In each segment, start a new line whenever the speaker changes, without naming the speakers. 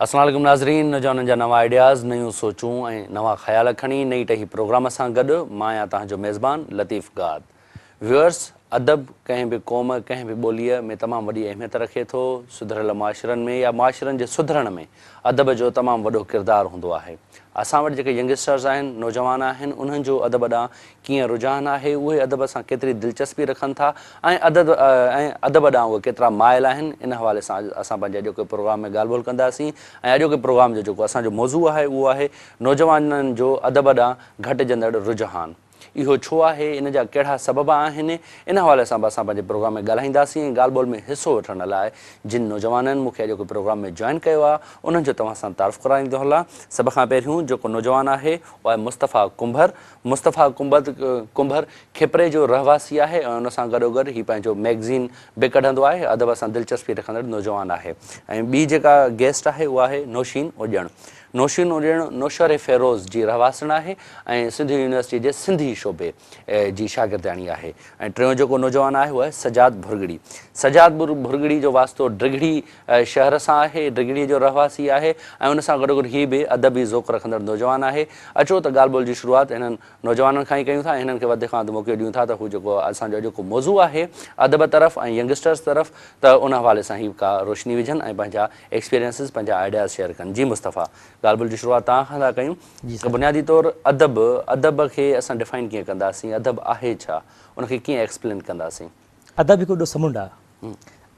السلام عليڪم ناظرين نوجوانن جا نوان آئيڊياز نيون سوچون ۽ نوان خيال کڻي نئين ٽهي پروگرام سان گڏ مان آهيان توهان جو ميزبان لطيف گاد ويورس ادب ڪنهن به قوم ڪنهن به ٻوليء ۾ تمام وڏي اهميت رکي ٿو سڌريل معاشرن ۾ يا معاشرن جي سڌرڻ ۾ ادب جو تمام وڏو ڪردار هوندو آهي اسان وٽ جيڪي ينگسٽرز آهن، نوجوان آهن، انهن جو ادب ڏانهن ڪيئن رجحان آهي، اهي ادب سان ڪيتري دلچسپي رکن ٿا ۽ ادب ۽ ادب ڏانهن اهي ڪيترا مائل آهن، ان حوالي سان اڄ اسان پنهنجي اڄوڪي پروگرام ۾ ڳالهه ٻولهه ڪنداسين ۽ اڄوڪي پروگرام جو جيڪو اسان جو موضوع آهي اهو آهي نوجوانن جو ادب ڏانهن گهٽجندڙ رجحان. اهو ڇو آهي، ان جا ڪهڙا سبب آهن، ان حوالي سان به اسان پنهنجي پروگرام ۾ ڳالهائينداسين ۽ ڳالهه ٻولهه ۾ حصو وٺڻ لاء جن نوجوانن مون کي اڄوڪي پروگرام ۾ جوائن ڪيو آهي، انهن جو توهان سان تعارف ڪرائيندو هلان. سڀ کان پهريون جيڪو نوجوان آهي، اهو آهي مصطفيٰ ڪنڀر. مصطفيٰ ڪنڀر کپري جو رهواسي آهي ۽ ان سان گڏوگڏ هي پنهنجو مئگزين به ڪڍندو آهي. ادب سان دلچسپي رکندڙ نوجوان آهي ۽ ٻي جيڪا گيسٽ آهي، اها آهي نوشين اوڄڻ. نوشين اوڄڻ نوشهريفيروز جي رهواسڻ آهي ۽ سنڌ يونيورسٽيء جي سنڌي شعبي جي شاگردياڻي آهي ۽ ٽيون جيڪو نوجوان آهي اهو آهي سجاد ڀرڳڙي. سجاد ڀرڳڙي جو واسطو ڊگهڙي شهر سان آهي، ڊگهڙي جو رهواسي آهي ۽ ان سان گڏوگڏ هي به ادبي ذوق رکندڙ نوجوان آهي. اچو ته ڳالهه ٻولهه جي شروعات هنن نوجوانن کان ئي ڪيون ٿا ۽ هنن کي وڌ کان وڌ موقعو ڏيون ٿا ته هو جيڪو اسان جو اڄوڪو موضوع آهي ادب طرف ۽ ينگسٽرز طرف ته ان حوالي سان هي ڪا روشني وجهن ۽ پنهنجا ايڪسپيرينسز پنهنجا آئيڊياز شيئر ڪن. جي مصطفيٰ ڳالهه ٻولهه جي شروعات توهان کان ٿا ڪيون ته بنيادي طور ادب ادب کي اسان ڊفائن ڪيئن ڪنداسين ادب آهي ڇا ان کي ڪيئن ايڪسپلين ڪنداسين.
ادب هڪ وڏو سمنڊ آهي.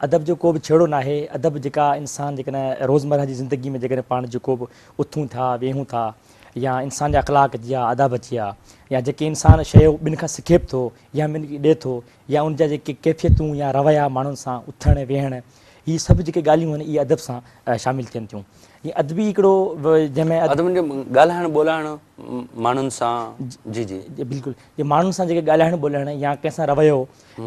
ادب جو ڪو به ڇيڙو ناهي. ادب جيڪا انسان جيڪڏهن روزمره جي زندگي ۾ جيڪڏهن پاڻ جيڪو به اٿون ٿا ويهون ٿا يا انسان جا اخلاق جي آ ادب جي آ يا جيڪي انسان شيء ٻين کان سکي به ٿو يا ٻين کي ڏي ٿو يا ان جا جيڪي ڪيفيتون يا رويا ماڻهن سان اٿڻ ويهڻ هي سڀ جيڪي ڳالهيون آهن اهي ادب سان شامل ٿين ٿيون. هي ادبي هڪڙو جنهن ۾
ادب جو ڳالهائڻ ٻولهائڻ ماڻهن سان جي جي.
بلڪل جي ماڻهن سان جيڪي ڳالهائڻ ٻولهائڻ يا ڪنهن سان رويو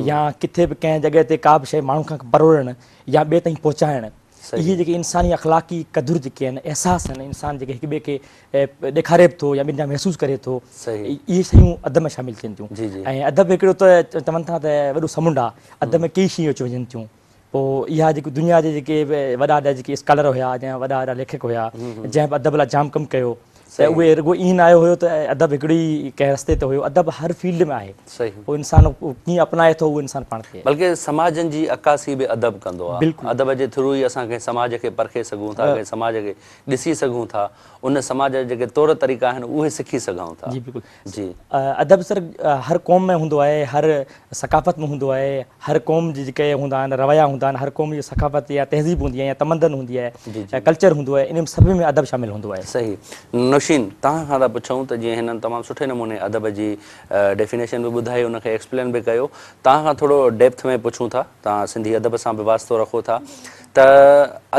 يا ڪٿي به ڪنهن جڳهه تي ڪا به شيء ماڻهن کان پروڙڻ يا ٻئي تائين پهچائڻ اهي جيڪي انساني اخلاقي قدر جيڪي آهن احساس آهن انسان جيڪي هڪ ٻئي کي ڏيکاري به ٿو يا ٻين جا محسوس ڪري ٿو اهي شيون ادب ۾ شامل ٿين ٿيون ۽ ادب هڪڙو ته چون ٿا ته وڏو سمنڊ آهي ادب ۾ ڪيئي شيون اچي وڃن ٿيون پوء اها جيڪي دنيا جي جيڪي وڏا وڏا جيڪي اسڪالر هيا يا وڏا وڏا ليکڪ هيا جنهن به ادب لاء جام ڪم ڪيو ته اهي رڳو ائين نه آيو هيو ته ادب هڪڙي ئي ڪنهن رستي تي هيو ادب هر فيلڊ ۾ آهي پوء انسان ڪيئن اپنائي ٿو اهو انسان پاڻ تي آهي.
بلڪه سماجن جي عڪاسي به ادب ڪندو آهي ادب جي ٿرو ئي اسان ڪنهن سماج کي پرکي سگهون ٿا ڪنهن سماج کي ڏسي سگهون ٿا ان سماج جا جيڪي طور طريقا آهن اهي سکي سگهون ٿا.
جي بلڪل جي ادب سر هر قوم ۾ هوندو آهي هر ثقافت ۾ هوندو آهي هر قوم جي جيڪي هوندا آهن رويا هوندا آهن هر قوم جي ثقافت يا تهذيب هوندي آهي يا تمدن هوندي آهي ڪلچر هوندو آهي ان سڀ ۾ ادب شامل هوندو آهي.
صحيح نوشين توهان کان ٿا پڇون ته جيئن هنن تمام سٺي نموني ادب جي ڊيفينيشن به ٻڌائي ان کي ايڪسپلين به ڪيو توهان کان ٿورو ڊيپٿ ۾ پڇون ٿا توهان سنڌي ادب سان به واسطو رکو ٿا ته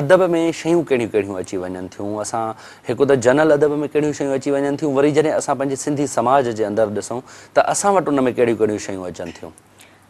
ادب ۾ شيون ڪهڙيون ڪهڙيون اچي وڃن ٿيون اسان هڪ ته جنرل ادب ۾ ڪهڙيون شيون اچي وڃن ٿيون وري جڏهن اسان پنهنجي سنڌي سماج جي اندر ڏسون ته اسان وٽ ان ۾ ڪهڙيون ڪهڙيون شيون اچن ٿيون.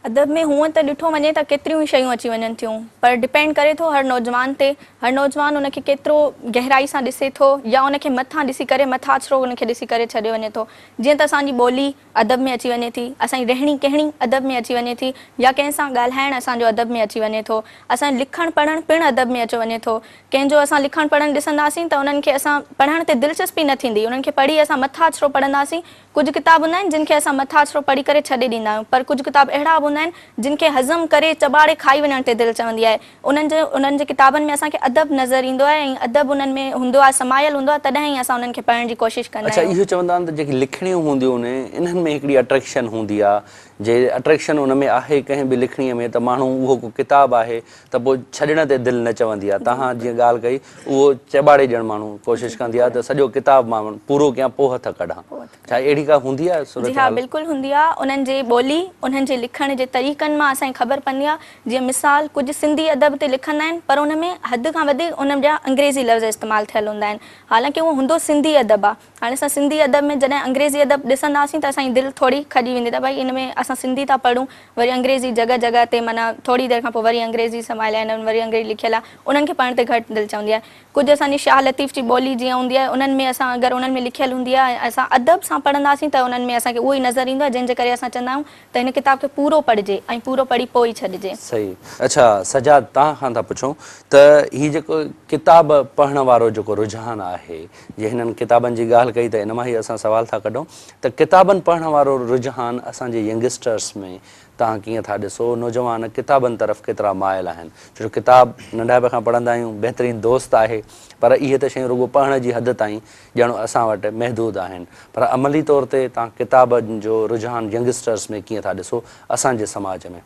ادب ۾ هونئن ته ڏٺو وڃي ته ڪيتريون ئي شيون اچي وڃن ٿيون پر ڊپينڊ ڪري ٿو هر نوجوان تي هر نوجوان ان کي ڪيترو گهرائي سان ڏسي ٿو يا ان کي مٿان ڏسي ڪري مٿاڇرو ان کي ڏسي ڪري ڇڏيو وڃي ٿو جيئن ته اسان جي ٻولي ادب ۾ اچي وڃي ٿي، اسان جي رهڻي ڪهڻي ادب ۾ اچي وڃي ٿي يا ڪنهن سان ڳالهائڻ اسان جو ادب ۾ اچي وڃي ٿو، اسان جو لکڻ پڙهڻ پڻ ادب ۾ اچيو وڃي ٿو. ڪنهن جو اسان لکڻ پڙهڻ ڏسنداسين ته انهن کي اسان پڙهڻ تي دلچسپي نه ٿيندي، انهن کي پڙهي اسان مٿاڇرو پڙهنداسين. ڪجهه ڪتاب هوندا آهن جن کي اسان مٿاڇرو پڙهي ڪري ڇڏي ڏيندا آهيون پر ڪجهه ڪتاب اهڙا به هوندا آهن جن کي هضم ڪري چٻاڙي کائي وڃڻ تي دل چوندي آهي. انهن جي انهن جي ڪتابن ۾ اسان کي ادب نظر ايندو آهي ۽ ادب انهن ۾ هوندو آهي سمايل هوندو آهي تڏهن ئي اسان انهن کي پڙهڻ جي ڪوشش ڪندا
اڇا
آهيون.
اهو چوندا آهن ته جيڪي لکڻيون هونديون آهن انهن ۾ هڪڙي اٽريڪشن هوندي آهي جي اٽريڪشن ان ۾ آهي ڪنهن به لکڻيء ۾ ته ماڻهو اهو ڪو ڪتاب آهي ته پوء ڇڏڻ تي دل نه چوندي آهي توهان جيئن ڳالهه ڪئي اهو چٻاڙي ڄڻ ماڻهو ڪوشش ڪندي آهي ته سڄو ڪتاب مان پورو ڪيان پوء هٿ ڪڍان ڇا اهڙي ڪا هوندي آهي
جي ها
صورتحال؟
بلڪل هوندي آهي انهن جي ٻولي انهن جي لکڻ جي طريقن مان اسان کي خبر پوندي آهي جيئن مثال ڪجهه سنڌي ادب تي لکندا آهن پر ان ۾ حد کان وڌيڪ ان جا انگريزي لفظ استعمال ٿيل هوندا آهن حالانڪه اهو هوندو سنڌي ادب آهي هاڻي اسان سنڌي ادب ۾ جڏهن انگريزي ادب ڏسنداسين ته اسان جي دل ٿوري کڄي ويندي ته ڀائي ان ۾ اسان سنڌي ٿا پڙهون وري انگريزي جڳهه جڳهه تي معنيٰ ٿوري دير کان پوء وري انگريزي سمايل آهن وري انگريزي لکيل آهي انهن کي پڙهڻ تي گهٽ دل چوندي آهي. ڪجهه اسان جي شاهه لطيف جي ٻولي جيئن هوندي آهي انهن ۾ اسان اگر انهن ۾ لکيل هوندي آهي ۽ اسان ادب سان پڙهنداسين ته انهن ۾ اسان کي اهو ئي نظر ايندو آهي جنهن جي ڪري اسان چوندا آهيون ته هن ڪتاب کي پورو پڙهجي ۽ پورو پڙهي پوء ئي ڇڏجي.
صحيح اڇا سجاد توهان کان ٿا پڇون ته هي جيڪو ڪتاب پڙهڻ وارو جيڪو رجحان آهي جي هنن ڪتابن جي ڳالهه ڪئي ته ان مان ئي اسان سوال ٿا ڪڍون ته ڪتابن پڙهڻ وارو رجحان اسان جي ينگسٽرس ۾ توهان ڪيئن ٿا ڏسو نوجوان ڪتابن طرف ڪيترا مائل آهن ڇو جو ڪتاب ننڍائپ کان پڙهندا آهيون بهترين دوست آهي پر اهي ته شيون رڳو پڙهڻ جي حد تائين ڄڻ اسان وٽ محدود آهن پر عملي طور تي توهان ڪتابن جو رجحان ينگسٽرس ۾ ڪيئن ٿا ڏسو اسان جي سماج ۾؟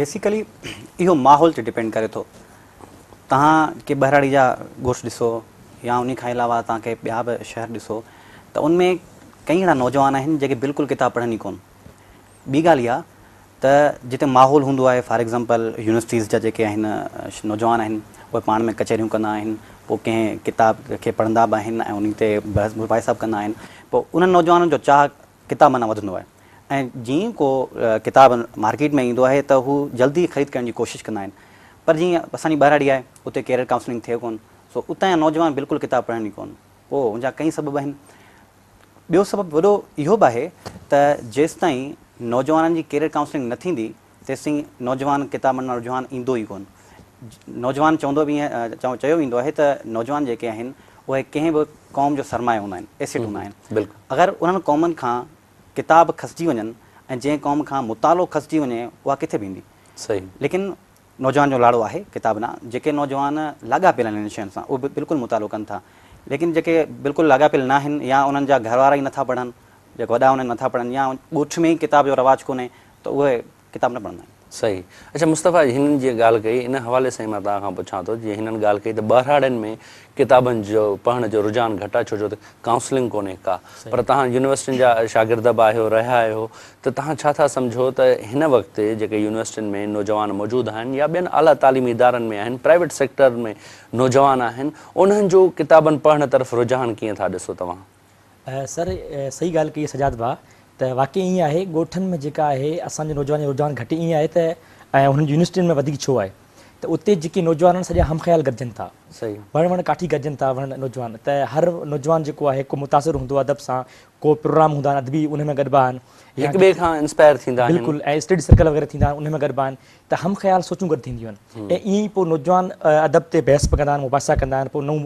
بيسيڪلي اهو ماحول تي ڊپينڊ ڪري ٿو توهان ڪي ٻهراڙي جا ڳوٺ ڏسو يا انهي کان علاوه توهان ڪي ٻيا به شهر ڏسو ته ان ۾ ڪئي اهڙا نوجوان آهن جيڪي بلڪل ڪتاب پڙهن ئي ڪون ٻي ڳالهه اها ته جتي ماحول هوندو آهي فار ايگزامپل يونيورسٽيز جا جيڪي آهن نوجوان آهن اهي پاڻ ۾ ڪچهريون ڪندا آهن پوء ڪنهن ڪتاب کي پڙهندا به آهن ۽ انهي تي بحث مباحثا به ڪندا آهن پوء انهن نوجوانن جو چاهه ڪتاب معنيٰ وڌندو آهي ۽ جيئن ڪو ڪتاب مارڪيٽ ۾ ايندو آهي ته هو جلدي خريد ڪرڻ جي ڪوشش ڪندا آهن پر جيئن اسان جي ٻهراڙي آهي اتي ڪيريئر ڪائونسلنگ ٿئي ڪونه سو اتان جا نوجوان بلڪل ڪتاب پڙهن ئي ڪونه پوء ان جا ڪئين سبب آهن ٻيو سبب وڏو اهو به آهي ته جيستائين نوجوانن جي ڪيريئر ڪائونسلنگ نه ٿيندي تيستائين نوجوان ڪتابن ڏانهن رجحان ايندو ئي ڪونه. نوجوان چوندو به ائين چيو ويندو آهي ته نوجوان جيڪي آهن اهي ڪنهن به قوم جو سرمايو هوندا آهن، Asset هوندا آهن. اگر انهن قومن کان ڪتاب کسجي وڃن ۽ جنهن قوم کان مطالعو کسجي وڃي اها ڪٿي به ايندي. ليڪن نوجوان جو لاڙو آهي ڪتاب ڏانهن، جيڪي نوجوان لاڳاپيل آهن انهن شين سان اهي بلڪل مطالعو ڪن ٿا ليڪن جيڪي بلڪل لاڳاپيل ناهن يا انهن جا گهر وارا ئي نٿا پڙهن جيڪي وڏا انهن نٿا پڙهن يا ڳوٺ ۾ ئي ڪتاب جو رواج ڪونهي ته اهي ڪتاب نه پڙهندا آهن.
صحيح. اڇا مصطفيٰ هنن جيئن ڳالهه ڪئي ان حوالي سان ئي مان توهان کان پڇان ٿو جيئن هنن ڳالهه ڪئي ته ٻهراڙين ۾ ڪتابن جو پڙهڻ جو رجحان گهٽ آهي ڇو جو ته ڪائونسلنگ ڪونهي ڪا پر توهان يونيورسٽين جا شاگرد به آهيو رهيا آهيو ته توهان ڇا ٿا سمجهو ته هن وقت جيڪي يونيورسٽين ۾ نوجوان موجود آهن يا ٻين اعليٰ تعليمي ادارن ۾ آهن پرائيويٽ سيڪٽر ۾ نوجوان آهن انهن جو ڪتابن پڙهڻ طرف رجحان ڪيئن ٿا ڏسو توهان؟
سر صحيح ڳالهه ڪئي سجاد ڀاء ته واقعي ائين آهي ڳوٺن ۾ جيڪا آهي اسان جي نوجوانن جو رجحان گهٽ ائين آهي ته ۽ انهن جي يونيورسٽين ۾ وڌيڪ ڇو آهي ته اتي جيڪي نوجوان آهن سڄا هم خيال گڏجن ٿا وڻ وڻ ڪاٺي گڏجن ٿا وڻ نوجوان ته هر نوجوان جيڪو آهي ڪو متاثر هوندو آهي ادب سان ڪو پروگرام هوندا آهن ادبي انهن ۾ گڏبا آهن
يا هڪ ٻئي کان انسپائر ٿيندا آهن.
بلڪل ۽ اسٽڊي سرڪل وغيره ٿيندا آهن انهن ۾ گڏبا آهن ته هم خيال سوچون گڏ ٿينديون آهن ۽ ائين ئي پوء نوجوان ادب تي بحث به ڪندا آهن مباحثا ڪندا آهن پوء نئون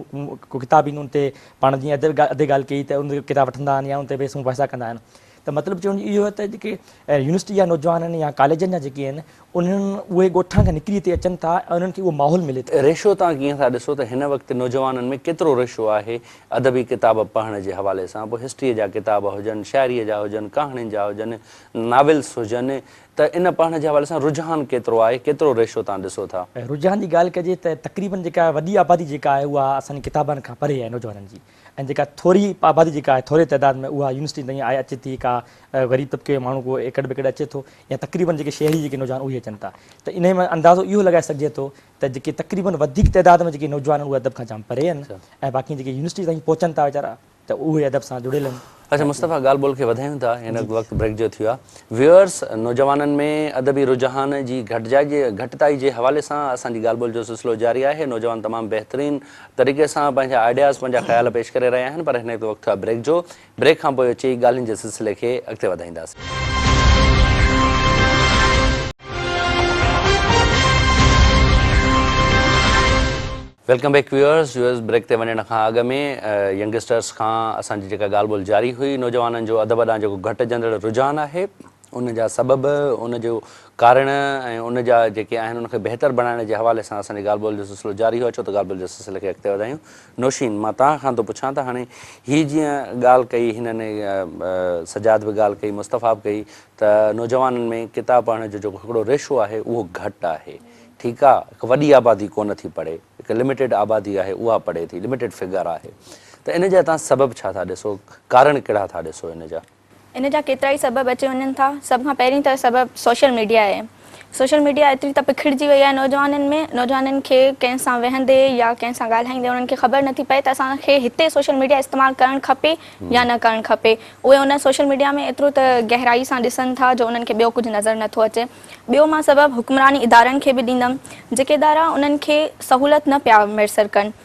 ڪو ڪتاب ايندو ان تي پاڻ جيئن ادي ادي ڳالهه ڪئي ته ان تي ڪتاب وٺندا آهن يا ان تي بحث مباحثا ڪندا آهن ته مطلب چوڻ جو اهو آهي ته جيڪي يونيورسٽي جا نوجوان آهن يا ڪاليجن جا جيڪي آهن انهن اهي ڳوٺان کان نڪري هتي اچن ٿا ۽ انهن کي اهو ماحول ملي ٿو.
ريشو توهان ڪيئن ٿا ڏسو ته هن وقت نوجوانن ۾ ڪيترو ريشو آهي ادبي ڪتاب پڙهڻ جي حوالي سان پوء هسٽريء جا ڪتاب هجن، شاعريء جا هجن، ڪهاڻين جا هجن، ناولس هجن ته ان پڙهڻ جي حوالي سان رجحان ڪيترو آهي، ڪيترو ريشو توهان ڏسو ٿا؟
رجحان جي ڳالهه ڪجي ته تقريبن جيڪا وڏي آبادي جيڪا آهي اها اسان جي ڪتابن کان پري آهي نوجوانن جي ۽ جيڪا ٿوري آبادي جيڪا آهي ٿوري تعداد ۾ اها يونيورسٽي تائين آئي اچي ٿي ڪا غريب طبقي جو ماڻهو ڪو ايڪڙ ٻيڪڙ اچي ٿو يا تقريبن جيڪي شهري جيڪي نوجوان اهي اچن ٿا ته انهي مان اندازو اهو لڳائي سگهجي ٿو ته جيڪي تقريبن وڌيڪ تعداد ۾ جيڪي نوجوان آهن اهي ادب کان جام پري آهن ۽ باقي جيڪي يونيورسٽي تائين پهچن ٿا ويچارا ته اهي ادب سان جڙيل آهن.
اڇا مصطفيٰ ڳالهه ٻولهه کي وڌايون ٿا هن وقت بريڪ جو ٿيو آهي ويورس نوجوانن ۾ ادبي رجحان جي گهٽجائي جي گهٽتائي جي حوالي سان اسان جي ڳالهه ٻولهه جو سلسلو جاري آهي نوجوان تمام بهترين طريقي سان پنهنجا آئيڊياز پنهنجا خيال پيش ڪري رهيا آهن پر هن وقت ٿيو آهي بريڪ جو بريڪ کان پوء اچي ڳالهين جي سلسلي کي اڳتي وڌائينداسين. Welcome back viewers viewers break تي وڃڻ کان اڳ ۾ ينگسٽرس کان اسان جي جيڪا ڳالهه ٻولهه جاري هئي نوجوانن جو ادب ڏانهن جيڪو گهٽجندڙ رجحان آهي ان جا سبب ان جو ڪارڻ ۽ ان جا جيڪي آهن ان کي بهتر بڻائڻ جي حوالي سان اسان جي ڳالهه ٻولهه جو سلسلو جاري هو اچو ته ڳالهه ٻولهه جي سلسلي کي اڳتي وڌايون نوشين مان توهان کان ٿو پڇان ته هاڻي هي جيئن ڳالهه ڪئي هنن سجاد به ڳالهه ڪئي مصطفيٰ به ڪئي ته نوجوانن ۾ ڪتاب پڙهڻ جو جيڪو هڪڙو ريشو آهي اهو گهٽ آهي ٺيڪ آ هڪ وڏي آبادي ڪونه ٿي پڙهي هڪ لميٽيڊ آبادي آهي اها پڙهي ٿي لميٽيڊ فگر آهي ته ان جا توهان سبب ڇا ٿا ڏسو ڪارڻ ڪهڙا ٿا ڏسو ان جا.
ان جا ڪيترائي سبب اچي وڃن ٿا. سڀ کان پهرين ته سبب سوشل ميڊيا آهي. سوشل ميڊيا ايتري ته پکڙجي وئي آهي نوجوانن ۾ نوجوانن کي ڪنهن سان ويهندي يا ڪنهن سان ڳالهائيندي انهن کي خبر نٿي پئي ته اسان کي هتي سوشل ميڊيا استعمال ڪرڻ کپي يا نه ڪرڻ کپي. اهي ان سوشل ميڊيا ۾ ايترو ته گهرائي سان ڏسن ٿا جو انهن کي ٻيو ڪجهه نظر نٿو اچي. ٻيو مان سبب حڪمراني ادارن کي به ڏيندم جيڪي ادارا انهن کي سهولت نه پيا ميسر ڪن.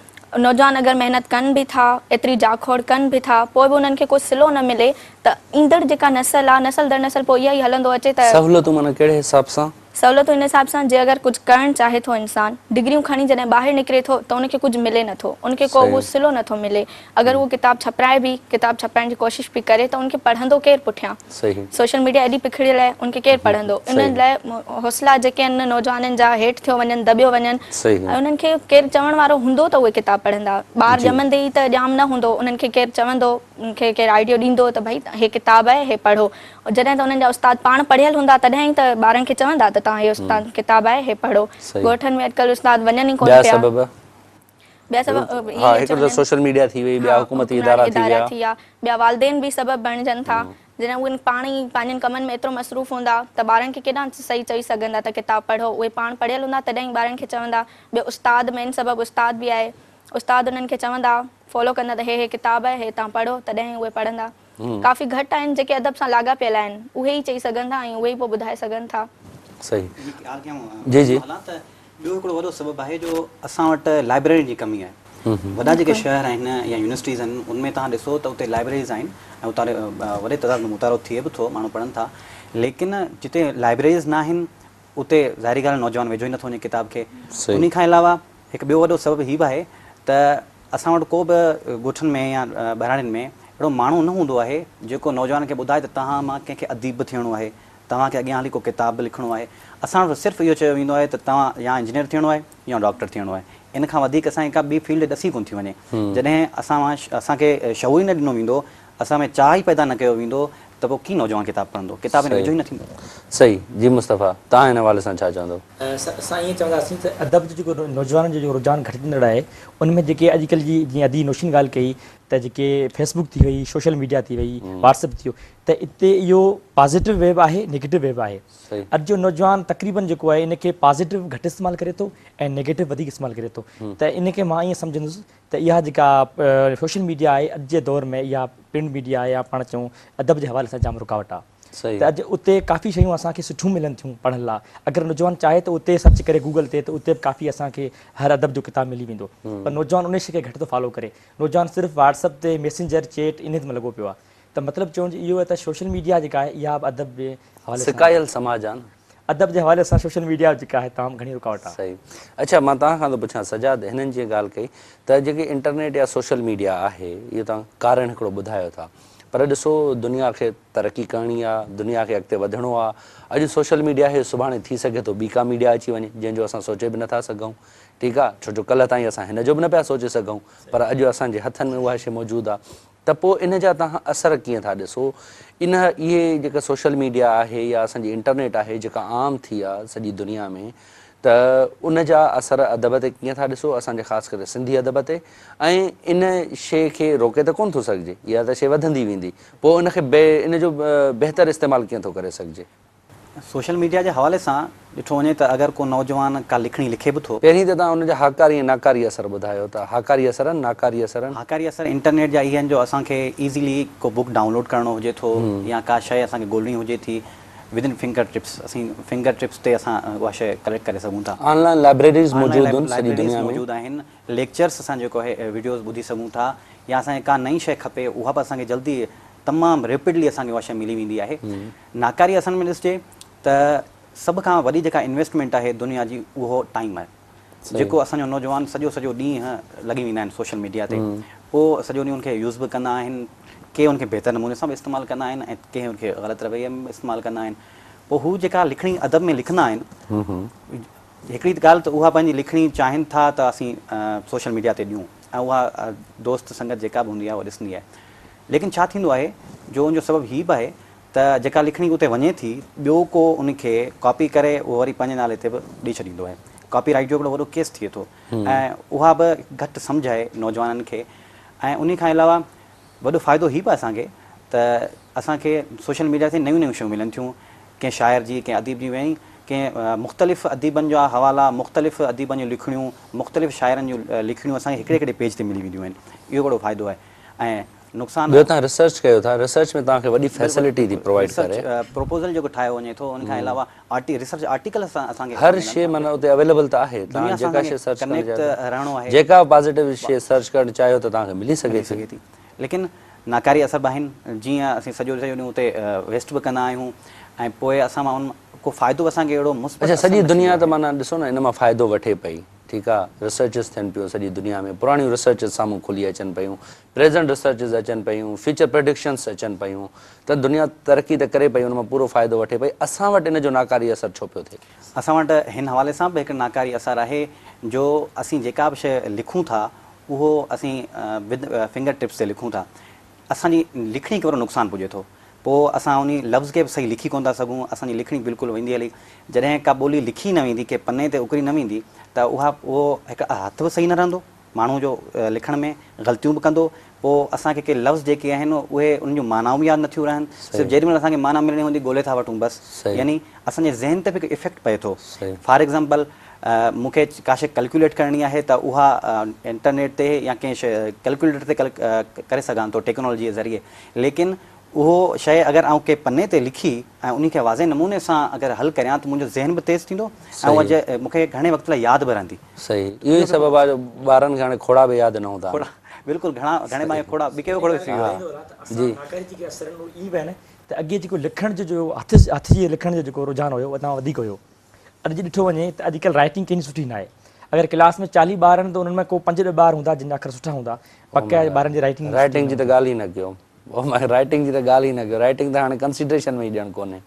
نوجوان اگر محنت ڪن به ٿا، ايتري جاکوڙ ڪن به ٿا پوء به انهن کي ڪو صلو نه ملي ته ايندڙ جيڪا نسل آ نسل در نسل پوء اها ئي هلندو اچي ته.
سهولتون معنيٰ ڪهڙي حساب سان؟
سهولتون ان حساب سان جي اگر ڪجهه ڪرڻ چاهي ٿو انسان، ڊگريون کڻي جڏهن ٻاهر نڪري ٿو ته ان کي ڪجهه ملي نه ٿو، ان کي ڪو اهو صلو نه ٿو ملي، اگر اهو ڪتاب ڇپرائي به، ڪتاب ڇپرائڻ جي ڪوشش به ڪري ته ان کي پڙهندو ڪير پٺيان؟ سوشل ميڊيا ايڏي پکڙيل آهي ان کي ڪير پڙهندو؟ ان لاء حوصلا جيڪي آهن نوجوانن جا هيٺ ٿيو وڃن، دٻيو وڃن ۽ انهن کي ڪير چوڻ وارو هوندو ته اهي ڪتاب پڙهندا، ٻار ڄمندي ئي ته ڄام نه هوندو، انهن کي ڪير چوندو، انهن کي ڪير آئيڊيو ڏيندو ته ڀئي هي ڪتاب آهي هي پڙهو. جڏهن ته انهن جا استاد پاڻ پڙهيل هوندا تڏهن ئي ته ٻارن کي چوندا ته توهان هي استاد ڪتاب آهي هي پڙهو. ڳوٺن ۾ اڄڪلهه استاد وڃن ئي ڪونه پيا.
سبب؟
ٻيا سبب
ها هڪڙو ته سوشل ميڊيا ٿي وئي ٻيا حڪومتي ادارا ٿي
ويا. ٻيا والدين به سبب بڻجن ٿا جڏهن اهي پاڻ ئي پنهنجن ڪمن ۾ ايترو مصروف هوندا ته ٻارن کي ڪيڏانهن صحيح چئي سگهندا ته ڪتاب پڙهو اهي پاڻ پڙهيل هوندا تڏهن ئي ٻارن کي چوندا. ٻيو استاد مين سبب استاد به آهي استاد انهن کي چوندا فالو ڪندا ته هي هي ڪتاب آهي هي توهان پڙهو تڏهن ئي اهي پڙهندا. ڪافي گهٽ آهن جيڪي ادب سان لاڳاپيل آهن اهي ئي چئي سگهن ٿا ۽ اهي ئي پوء ٻڌائي سگهن ٿا.
صحيح جي جي.
ته ٻيو هڪڙو وڏو سبب آهي جو اسان وٽ لائبريرين جي ڪمي آهي. وڏا جيڪي شهر آهن يا يونيورسٽيز آهن ان ۾ توهان ڏسو ته اتي لائبريريز آهن ۽ اتان وڏي تعداد ۾ مطالعو ٿئي به ٿو ماڻهو پڙهن ٿا ليڪن جتي لائبريريز نه آهن اتي ظاهري ڳالهه آهي نوجوان ويجهو ئي نٿو وڃي ڪتاب کي. انهي کان علاوه هڪ ٻيو وڏو سبب هي به آهي ته اسان وٽ ڪو به ڳوٺن ۾ يا ٻهراڙين ۾ اهڙو ماڻهو نه هوندو آهي جيڪو نوجوانن کي ٻڌائي ته توهان مان ڪنهن کي اديب به ٿيڻو آهي، توهان کي اڳيان هلي ڪو ڪتاب به لکڻو آهي. اسان وٽ صرف اهو چيو ويندو آهي ته توهان يا انجنيئر ٿيڻو آهي يا ڊاڪٽر ٿيڻو آهي. ان کان وڌيڪ اسان کي ڪا ٻي فيلڊ ڏسي ڪونه ٿي وڃي. جڏهن اسان مان اسان کي شعور ئي نه ڏنو ويندو، اسان ۾ چاهه ئي پيدا نه ڪيو ويندو ته پوء ڪيئن نوجوان ڪتاب پڙهندو؟ ڪتاب هن ويجهو ئي نه ٿيندو.
صحيح. جي مصطفيٰ، توهان هن حوالي سان ڇا چوندؤ؟
سر اسان ائين چونداسين ته ادب جو جيڪو نوجوانن جو جيڪو رجحان گهٽجندڙ آهي ان ۾ جيڪي اڄڪلهه جي جيئن ادي نوشين ڳالهه ڪئي ته جيڪي فيس بڪ ٿي وئي سوشل ميڊيا ٿي وئي واٽس ايپ ٿي ويو ته اتي اهو پازيٽو وي به آهي نيگيٽو وي به آهي اڄ جو نوجوان تقريبن جيڪو آهي ان کي پازيٽو گهٽ استعمال ڪري ٿو ۽ نيگيٽو وڌيڪ استعمال ڪري ٿو ته ان کي مان ائين سمجهندس ته اها جيڪا سوشل ميڊيا آهي اڄ جي دور ۾ اها پرنٽ ميڊيا يا پاڻ چئون ادب جي حوالي سان جام رڪاوٽ آهي ته اڄ اتي ڪافي شيون اسان کي سٺيون ملن ٿيون پڙهڻ لاء اگر نوجوان چاهي ته اتي سرچ ڪري گوگل تي ته اتي به ڪافي اسان کي هر ادب جو ڪتاب ملي ويندو پر نوجوان ان شي کي گهٽ ٿو فالو ڪري نوجوان صرف واٽس اپ تي ميسينجر چيٽ انهي ۾ لڳو پيو آهي ته مطلب چوڻ جو اهو آهي ته سوشل ميڊيا جيڪا آهي اها به ادب جي حوالي سان
سڪايل سماج آهي نه.
ادب جي حوالي سان سوشل ميڊيا جيڪا آهي تمام گهڻي رڪاوٽ آهي.
صحيح اڇا مان توهان کان ٿو پڇان سجاد هنن جيئن ڳالهه ڪئي ته جيڪي انٽرنيٽ يا سوشل ميڊيا آهي اهو توهان ڪارڻ هڪڙو ٻڌايو ٿا پر ڏسو دنيا کي ترقي ڪرڻي آ دنيا کي اڳتي وڌڻو آ اڄ سوشل ميڊيا آهي سڀاڻي ٿي سگهي ٿو ٻي ڪا ميڊيا اچي وڃي جنهن جو اسان سوچي به نٿا سگهون ٺيڪ آ ڇو جو ڪلهه تائين اسان هن جو به نه پيا سوچي سگهون پر اڄ اسان جي هٿن ۾ اها شي موجود آ ته پوء ان جا توهان اثر ڪيئن ٿا ڏسو؟ ان اهي جيڪا سوشل ميڊيا آهي يا اسان جي انٽرنيٽ آهي جيڪا عام ٿي آ سڄي دنيا ۾ ته ان جا اثر ادب تي ڪيئن ٿا ڏسو اسان جي خاص ڪري سنڌي ادب تي ۽ ان شيء کي روڪي ته ڪونه ٿو سگهجي اها ته شيء وڌندي ويندي پوء ان کي ان جو بهتر استعمال ڪيئن ٿو ڪري سگهجي؟
سوشل ميڊيا جي حوالي سان ڏٺو وڃي ته اگر ڪو نوجوان ڪا لکڻي لکي به ٿو.
پهرين ته توهان ان جا هاڪاري ۽ ناڪاري اثر ٻڌايو ته هاڪاري اثر آهن ناڪاري اثر آهن؟
هاڪاري اثر انٽرنيٽ جا اهي آهن جو اسان کي ايزيلي ڪو بڪ ڊائونلوڊ ڪرڻو هجي ٿو يا ڪا شيء اسان کي ڳولڻي هجي ٿي ود ان فنگر ٽپس اسين فنگر ٽپس تي اسان اها شيء ڪليڪٽ ڪري سگهون ٿا.
آن لائن لائبريريز موجود آهن سڄي دنيا ۾.
موجود آهن ليڪچرس اسان جيڪو آهي وڊيوز ٻڌي سگهون ٿا يا اسان کي ڪا نئين شيء کپي اها به اسان کي جلدي تمام ريپڊلي اسان کي اها شيء ملي ويندي آهي. ناڪاري اثرن ۾ ڏسجي ته سڀ کان وڏي جيڪا انويسٽمينٽ آهي دنيا جي اهو ٽائيم آهي جيڪو اسان جو نوجوان سڄو سڄو ڏينهن لڳي ويندا آهن سوشل ميڊيا تي پوء سڄو ڏينهن ان کي يوز به ڪندا آهن ڪي ان کي بهتر نموني سان به استعمال ڪندا آهن ۽ ڪي ان کي غلط رويي ۾ به استعمال ڪندا آهن پوء هو جيڪا لکڻي ادب ۾ لکندا آهن هڪڙي ڳالهه ته اها پنهنجي لکڻي چاهين ٿا ته اسين سوشل ميڊيا تي ڏيون ۽ اها دوست سنگت جيڪا به هوندي آهي اها ڏسندي آهي ليڪن ڇا ٿيندو آهي جو ان جو سبب هي به آهي ته جيڪا لکڻي اتي وڃي ٿي ٻيو ڪو ان کي ڪاپي ڪري اهو وري پنهنجي نالي تي به ڏئي ڇڏيندو آهي. ڪاپي رائيٽ جو هڪڙو وڏو ڪيس ٿئي ٿو ۽ اها به گهٽ سمجهه آهي نوجوانن کي ۽ انهي کان علاوه وڏو فائدو هي به اسان کي ته اسان کي سوشل ميڊيا تي نيون نيون شيون ملن ٿيون ڪنهن شاعر جي ڪنهن اديب جي ويهي ڪنهن مختلف اديبن جا حوالا، مختلف اديبن جون لکڻيون، مختلف شاعرن جون لکڻيون اسان کي هڪڙي هڪڙي پيج تي ملي وينديون آهن. اهو وڏو فائدو آهي ۽ نقصان.
ٻيو توهان ريسرچ ڪيو ٿا، ريسرچ ۾ توهان کي وڏي فيسلٽي ٿي پرووائيڊ ڪري.
ريسرچ پروپوزل جيڪو ٺاهيو وڃي ٿو ان کان علاوه آرٽي ريسرچ آرٽيڪل اسان کي
هر شي معنيٰ اتي اويليبل ته آهي توهان جيڪا شي سرچ ڪرڻ چاهيو ٿا جيڪا به پازيٽو شي سرچ ڪرڻ چاهيو ته توهان کي ملي سگهي ٿي.
ليڪن ناڪاري اثر به آهن جيئن اسين سڄو سڄو ڏينهن اتي ويسٽ به ڪندا آهيون ۽ پوء اسان مان ان ڪو فائدو به اسان کي اهڙو مثبت
اڇا سڄي دنيا ته معنيٰ ڏسو نه ان مان فائدو وٺي پئي ٺيڪ آ ريسرچز ٿين پيون سڄي دنيا ۾ پراڻيون ريسرچز سامهون کلي اچن پيون پريزنٽ ريسرچز اچن پيون فيوچر پريڊڪشنس اچن پيون ته دنيا ترقي ته ڪري پئي ان مان پورو فائدو وٺي پئي اسان وٽ ان جو ناڪاري اثر ڇو پيو ٿئي؟
اسان وٽ هن حوالي سان به هڪ ناڪاري اثر آهي جو اسين جيڪا به شيء لکون ٿا اهو اسين ود فنگر ٽپس تي لکون ٿا اسان جي لکڻي کي وڏو نقصان پڄي ٿو پوء اسان انهي لفظ کي به صحيح لکي ڪونه ٿا سگهون اسان جي لکڻي بلڪل ويندي هلي جڏهن ڪا ٻولي لکي نه ويندي ڪنهن پني تي اڪري نه ويندي ته اها اهو هڪ هٿ به صحيح نه رهندو ماڻهو جو لکڻ ۾ غلطيون به ڪندو پوء اسان کي ڪي لفظ جيڪي آهن اهي انهن جون معنائون به ياد نٿيون رهن صرف جيڏي مهل اسان کي معنيٰ ملڻي هوندي ڳولي ٿا وٺون بس يعني اسان جي ذهن تي به هڪ افيڪٽ پئي ٿو فار ايگزامپل مون کي ڪا شيء ڪلڪيوليٽ ڪرڻي آهي ته اها انٽرنيٽ تي يا ڪنهن شيء ڪلڪيوليٽر تي ڪري سگهان ٿو ٽيڪنالاجي جي ذريعي ليڪن اهو شيء اگر آئون ڪنهن پني تي لکي ۽ انهي کي واضح نموني سان اگر حل ڪريان ته منهنجو ذهن به تيز ٿيندو ۽ اها مون کي گهڻي وقت لاء ياد به رهندي.
صحيح اهو ئي سبب آهي جو ٻارن کي هاڻي کوڙا به ياد نه هوندا آهن.
کوڙا بلڪل گهڻا گهڻي ڀاڱي کوڙا ٻي ڪيو کوڙو وسري ويو آهي.
جي.
ناڪاري جيڪي اثر آهن اهي اهي به آهن ته اڳي جيڪو لکڻ جو جو هٿ هٿ جي لکڻ جو جيڪو رجحان هيو اهو تمام وڌيڪ هيو اڄ جي ڏٺو وڃي ته اڄڪلهه رائٽنگ ڪنهن جي سٺي ناهي. اگر ڪلاس ۾ 40 ٻار آهن ته انهن ۾ ڪو پنج ڏهه ٻار هوندا جن جا اکر سٺا هوندا بقيه ٻارن جي رائٽنگ سٺي
رائٽنگ جي ته ڳالهه ئي نه ڪيو رائٽنگ جي ته ڳالهه ئي نه ڪيو رائٽنگ ته هاڻي ڪنسيڊريشن ۾ ئي ڄڻ ڪونهي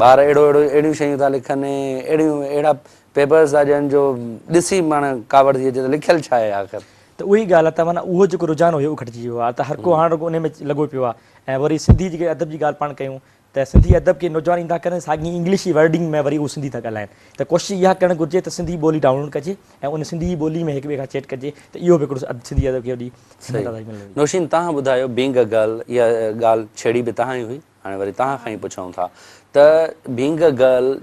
ٻار اهڙو اهڙو اهڙيون شيون ٿا لکن اهڙيون اهڙا پيپرز ٿا ڏين جو ڏسي ماڻهو ڪاوڙ ٿي اچي ته لکيل ڇا آهي آخر.
ته اها ئي ڳالهه آهي ته معنيٰ اهو جيڪو رجحان هيو اهو گهٽجي ويو آهي ته هر ڪو هاڻ رڳو انهي ۾ لڳو پيو آهي ۽ وري سنڌي جيڪي ادب جي ڳالهه پاڻ ڪيون ته سنڌي ادب کي نوجوان ايندا ڪرن ساڳي انگلشي ورڊنگ ۾ وري هو سنڌي ٿا ڳالهائن ته ڪوشش اها ڪرڻ گهرجي ته سنڌي ٻولي ڊائونلوڊ ڪجي ۽ ان سنڌي ٻولي ۾ هڪ ٻئي کان چيٽ ڪجي ته اهو به هڪڙو سنڌي ادب کي وڏي همت افزائي ملندي.
نوشين توهان ٻڌايو بينگ ا گرل اها ڳالهه ڇيڙي به توهان ئي هئي هاڻي وري توهان کان ئي پڇون ٿا ته بينگ ا گرل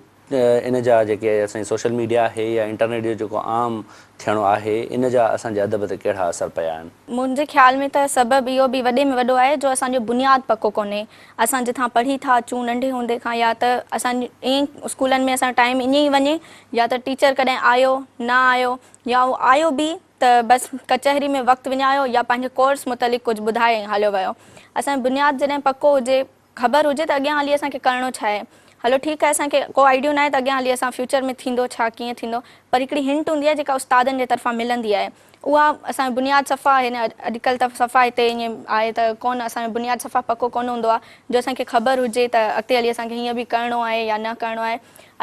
ان جا جيڪي اسان جي سوشل ميڊيا آهي يا انٽرنيٽ جو جيڪو عام ٿيڻو آهي ان جا اسان جي ادب تي ڪهڙا اثر پيا آهن؟
منهنجي خيال ۾ ته سبب اهو به وڏي ۾ وڏو آهي جو اسان جو بنياد پڪو ڪونهي. اسان جتان پڙهي ٿا اچون ننڍي هوندي کان يا ته اسان ائين ئي اسڪولن ۾ اسان جو ٽائيم ائين ئي وڃي يا ته ٽيچر ڪڏهن آيو نه آيو يا اهو آيو به ته بس ڪچهري ۾ وقت وڃايو يا پنهنجي ڪورس متعلق ڪجهه ٻڌائي ۽ هليو ويو. اسان جو بنياد جڏهن پڪو هجي خبر هجي ته اڳيان هلي اسان کي ڪرڻو ڇا آهي. هلو ٺيڪ آهي اسان کي ڪو آئيڊيو ناهي ته اڳيان هلي اسان فيوچر ۾ ٿيندو ڇا ڪيئن ٿيندو پر هڪڙي هنٽ هوندي آهي جيڪا استادن جي طرفان ملندي آهي اها اسان جو بنياد صفا هن اڄڪلهه ته صفا هتي ائين آهي ته ڪونه اسان جو بنياد صفا پڪو ڪونه هوندو آهي جو اسان کي خبر هجي ته اڳتي هلي اسان کي هيئن به ڪرڻو آهي يا نه ڪرڻو آهي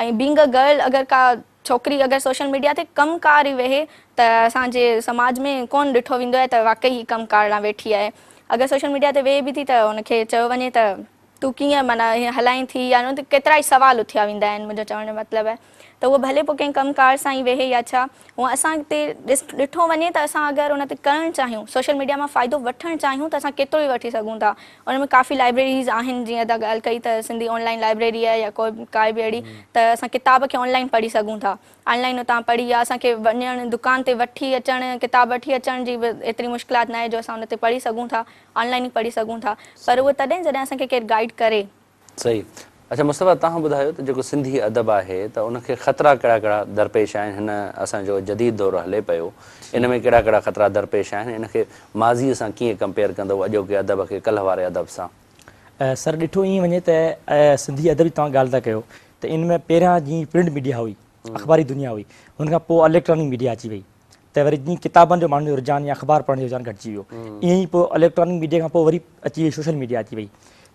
۽ بينگ ا گرل اگر ڪا ڇوڪري اگر سوشل ميڊيا تي ڪم ڪار ئي ويهي ته اسان جي سماج ۾ ڪونه ڏٺو ويندو آهي ته واقعي هي ڪم ڪار لاء ويٺي آهي اگر سوشل ميڊيا تي ويهي به ٿي ته ان کي چيو وڃي ته تون ڪيئن معنيٰ هيئن هلائين ٿي يا ان تي ڪيترا ئي سوال اٿيا ويندا آهن منهنجو چوڻ جو مطلب آهي ته هوء ڀلي پوء ڪنهن ڪم ڪار سان ئي ويهي يا ڇا هونء اسان تي ڏس ڏٺو وڃي ته اسان اگر ان تي ڪرڻ چاهيون سوشل ميڊيا مان فائدو وٺڻ چاهيون ته اسان ڪيترو ئي وٺي سگهون ٿا ان ۾ ڪافي لائبريريز آهن جيئن ادا ڳالهه ڪئي ته سنڌي آن لائن لائبريري آهي يا ڪو ڪائي به اهڙي ته اسان ڪتاب کي آن لائن پڙهي سگهون ٿا آن لائن اتان پڙهي يا اسان کي وڃڻ دڪان تي وٺي اچڻ ڪتاب وٺي اچڻ جي به ايتري مشڪلات ناهي جو اسان ان تي پڙهي سگهون ٿا آن لائن ئي پڙهي سگهون ٿا پر اهو تڏهن جڏهن اسان کي ڪير گائيڊ ڪري.
صحيح. اڇا مصطفيٰ توهان ٻڌايو ته جيڪو سنڌي ادب آهي ته ان کي خطرا ڪهڙا ڪهڙا درپيش آهن هن اسان جو جديد دور هلي پيو ان ۾ ڪهڙا ڪهڙا خطرا درپيش آهن ان کي ماضيء سان ڪيئن ڪمپيئر ڪندؤ اڄوڪي ادب کي ڪلهه واري ادب سان.
سر ڏٺو ائين وڃي ته سنڌي ادب جي توهان ڳالهه ٿا ڪيو ته ان ۾ پهريان جيئن پرنٽ ميڊيا هئي اخباري دنيا هئي ان کان پوء اليڪٽرانڪ ميڊيا اچي وئي ته وري جيئن ڪتابن جو ماڻهن جو رجحان يا اخبار پڙهڻ جو رجحان گهٽجي ويو ائين ئي پوء اليڪٽرانڪ ميڊيا کان پوء وري اچي وئي سوشل ميڊيا اچي وئي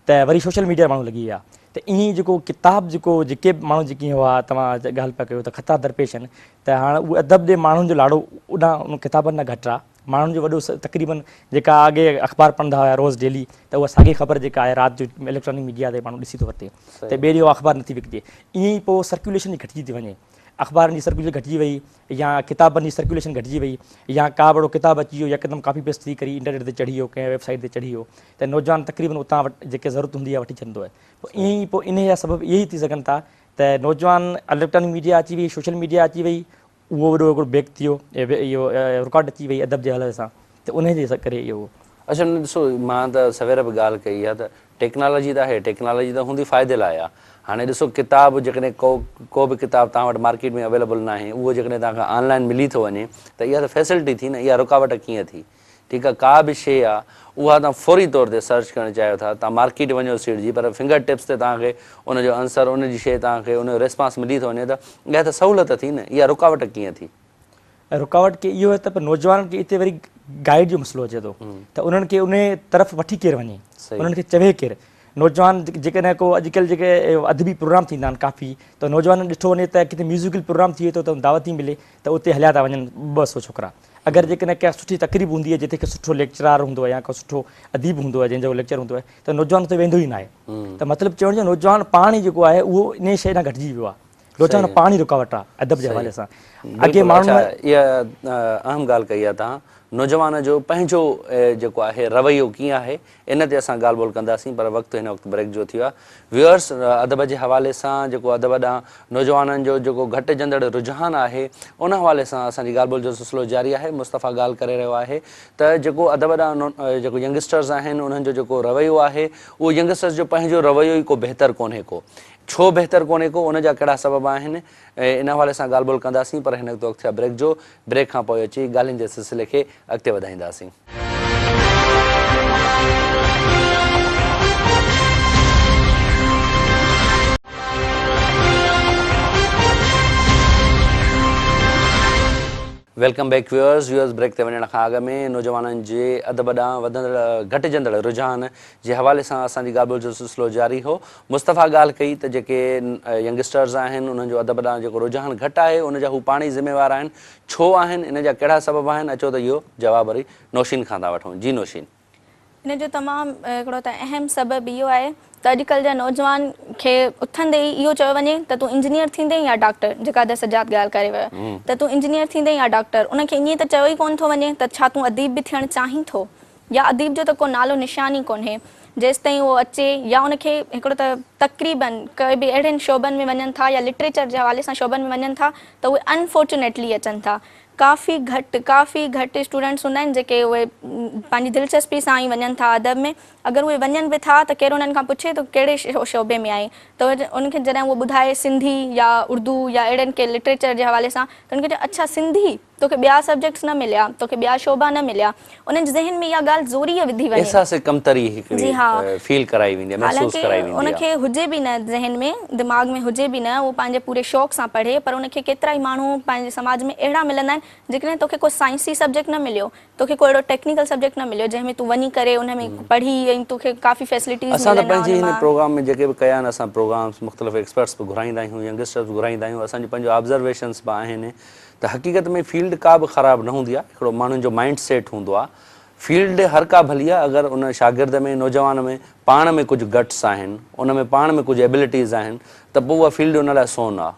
ته وري سوشل ميڊيا ماڻهو لڳي ويا ته ائين ئي جيڪو ڪتاب جيڪو جيڪي به ماڻهو جيڪي هئا توهان ڳالهه پيا ڪيو ته خطا درپيش آهن ته هاڻ اهو ادب ڏي ماڻهن جو لاڙو اوڏانهن ڪتابن ڏانهن گهٽ آهي ماڻهن جو وڏو تقريبن جيڪا اڳي اخبار پڙهندا هيا روز ڊيلي ته اها ساڳي خبر جيڪا آهي رات جو اليڪٽرانڪ ميڊيا تي ماڻهو ڏسي ٿو ورتي ته ٻئي ڏينهن اها اخبار نٿي وڪجي ائين ئي پوء سرڪيوليشن گهٽجي ٿي وڃي اخبارن جي سرڪيوليشن گهٽجي وئي يا ڪتابن جي سرڪيوليشن گهٽجي وئي يا ڪا به اهڙو ڪتاب اچي ويو يڪدم ڪاپي پيسٽ ٿي ڪري انٽرنيٽ تي چڙهي ويو ڪنهن ويب سائيٽ تي چڙهي ويو ته نوجوان تقريبن اتان وٽ جيڪي ضرورت هوندي آهي وٺي ڇڏندو آهي پوء ائين ئي پوء انهي جا سبب اهي ئي ٿي سگهن ٿا ته نوجوان اليڪٽرانڪ ميڊيا اچي وئي سوشل ميڊيا اچي وئي اهو وڏو هڪڙو بيڪ ٿي ويو اهو رڪارڊ اچي وئي ادب جي حوالي سان ته انهي جي ڪري اهو.
اڇا نه ڏسو مان ته سوير به ڳالهه ڪئي آهي ته ٽيڪنالاجي ته آهي ٽيڪنالاجي ته هوندي فائدي لاء آهي هاڻي ڏسو ڪتاب جيڪڏهن ڪو ڪو به ڪتاب توهان وٽ مارڪيٽ ۾ اويليبل ناهي اهو جيڪڏهن توهان کي آن لائن ملي ٿو وڃي ته اها ته فيسلٽي ٿي نه اها رڪاوٽ ڪيئن ٿي ٺيڪ آ ڪا به شيء آ اها توهان فوري طور تي سرچ ڪرڻ چاهيو ٿا توهان مارڪيٽ وڃو سيڙجي پر فنگر ٽپس تي توهان کي ان جو انسر ان جي شيء توهان کي ان جو ريسپانس ملي ٿو وڃي ته اها ته سهولت ٿي نه اها رڪاوٽ ڪيئن ٿي؟
رڪاوٽ ڪي اهو آهي ته پر نوجوانن کي اتي وري گائيڊ جو مسئلو اچي ٿو ته انهن کي انهي طرف وٺي ڪير وڃي انهن کي چوي ڪير نوجوان جيڪڏهن ڪو اڄڪلهه جيڪي ادبي پروگرام ٿيندا آهن ڪافي ته نوجوانن ڏٺو وڃي ته ڪٿي ميوزيڪل پروگرام ٿئي ٿو ته دعوت ٿي ملي ته اتي هليا ٿا وڃن 200 ڇوڪرا اگر جيڪڏهن ڪا سٺي تقريب هوندي آهي جتي ڪو سٺو ليڪچرار هوندو آهي يا ڪو سٺو اديب هوندو آهي جنهن جو ليڪچر هوندو آهي ته نوجوان اتي ويندو ئي ناهي ته مطلب چوڻ جو نوجوان پاڻ ئي جيڪو آهي اهو انهي شيء ڏانهن گهٽجي ويو آهي نوجوان پاڻ ئي رڪاوٽ آهي ادب جي حوالي سان اڳي ماڻهن
اها اهم ڳالهه ڪئي آهي توهان نوجوان جو پنهنجو جيڪو آهي رويو ڪيئن آهي ان تي اسان ڳالهه ٻولهه ڪنداسين پر وقت هن وقت بريڪ جو ٿي ويو آهي. ويورس ادب جي حوالي سان جيڪو ادب ڏانهن نوجوانن جو جيڪو گهٽجندڙ رجحان آهي ان حوالي سان اسان جي ڳالهه ٻولهه جو سلسلو جاري آهي. مصطفيٰ ڳالهه ڪري رهيو آهي ته جيڪو ادب ڏانهن جيڪو ينگسٽرز آهن انهن جو جيڪو رويو آهي اهو ينگسٽرز جو پنهنجو رويو ئي ڪو بهتر ڪونهي ڪو. ڇو بهتر ڪونهي ڪو ان جا ڪهڙا سبب آهن ان حوالي سان ڳالهه ٻولهه ڪنداسين پر هن وقت وقت ٿيو آهي بريڪ جو. بريڪ کان پوء اچي ڳالهين جي سلسلي کي اڳتي وڌائينداسين. Welcome back viewers, viewers break تي وڃڻ کان اڳ ۾ نوجوانن جي ادب ڏانهن وڌندڙ گهٽجندڙ رجحان جي حوالي سان اسان جي ڳالهه ٻولهه جو سلسلو جاري هو. مصطفيٰ ڳالهه ڪئي ته جيڪي ينگسٽرز آهن انهن جو ادب ڏانهن جيڪو رجحان گهٽ آهي ان جا هو پاڻ ئي ذميوار آهن. ڇو آهن؟ ان جا ڪهڙا سبب آهن؟ اچو ته اهو جواب وري نوشين کان ٿا وٺون. جي نوشين.
ان جو تمام هڪڙو ته اهم سبب اهو آهي ته اڄڪلهه جا نوجوان کي اٿندي ئي اهو چيو وڃي ته تون انجنيئر ٿيندين يا ڊاڪٽر جيڪا ادا سجاد ڳالهه ڪري ويو ته تون انجنيئر ٿيندين يا ڊاڪٽر ان کي ائين ته چيو ئي ڪونه ٿو وڃي ته ڇا تون اديب به ٿيڻ چاهين ٿو يا اديب جو ته ڪو نالو نشان ئي ڪونهي جيستائين اهو اچي يا ان کي هڪڙو ته تقريبن ڪي به اهڙن شعبن ۾ وڃن ٿا يا لٽريچر جي حوالي سان شعبن ۾ وڃن ٿا ته اهي انفارچونيٽلي اچن ٿا ڪافي گهٽ ڪافي گهٽ اسٽوڊنٽس هوندا آهن جيڪي اهي پنهنجي دلچسپي سان ئي وڃن ٿا ادب ۾ اگر اهي وڃن به ٿا ته ڪير انهن کان پڇي ته ڪهڙي شعبي ۾ آهين ته انهن کي جڏهن اهو ٻڌائي سنڌي يا اردو يا اهڙن ڪي لٽريچر جي حوالي سان ته انهن کي چئي اڇا سنڌي توکي ٻيا سبجيڪٽس نه مليا، توکي ٻيا شعبا نه مليا. انهن جي ذهن ۾ اها ڳالهه زوريء وڌي وڃي.
احساس ڪمتري هڪڙي فيل ڪرائي ويندي آهي، محسوس ڪرائي ويندي آهي.
حالانڪه ان کي هجي به نه ذهن ۾، دماغ ۾ هجي به نه، اهو پنهنجي پوري شوق سان پڙهي، پر ان کي ڪيترائي ماڻهو پنهنجي سماج ۾ اهڙا ملندا آهن، جيڪڏهن توکي ڪو سائنسي سبجيڪٽ نه مليو، توکي ڪو اهڙو ٽيڪنيڪل سبجيڪٽ نه مليو، جنهن ۾ تون وڃي ڪري ان ۾ پڙهي ۽ توکي ڪافي فيسلٽيز
اسان ته
ملن ها
پنهنجي
ان
هن
مان.
پروگرام ۾ جيڪي به ڪيا آهن اسان پروگرامس مختلف ايڪسپرٽس به گهرائيندا آهيون، ينگسٽرس به گهرائيندا آهيون، اسان جون پنهنجون آبزرويشنس به آهن. ته حقيقت ۾ فيلڊ ڪا به خراب نه هوندي آهي هڪڙو ماڻهن جو مائنڊ سيٽ هوندو آهي فيلڊ هر ڪا ڀلي آهي اگر ان شاگرد ۾ نوجوان ۾ پاڻ ۾ ڪجهه گٽس آهن ان ۾ پاڻ ۾ ڪجهه ايبلٽيز آهن ته پوء اها فيلڊ ان لاء سون آهي.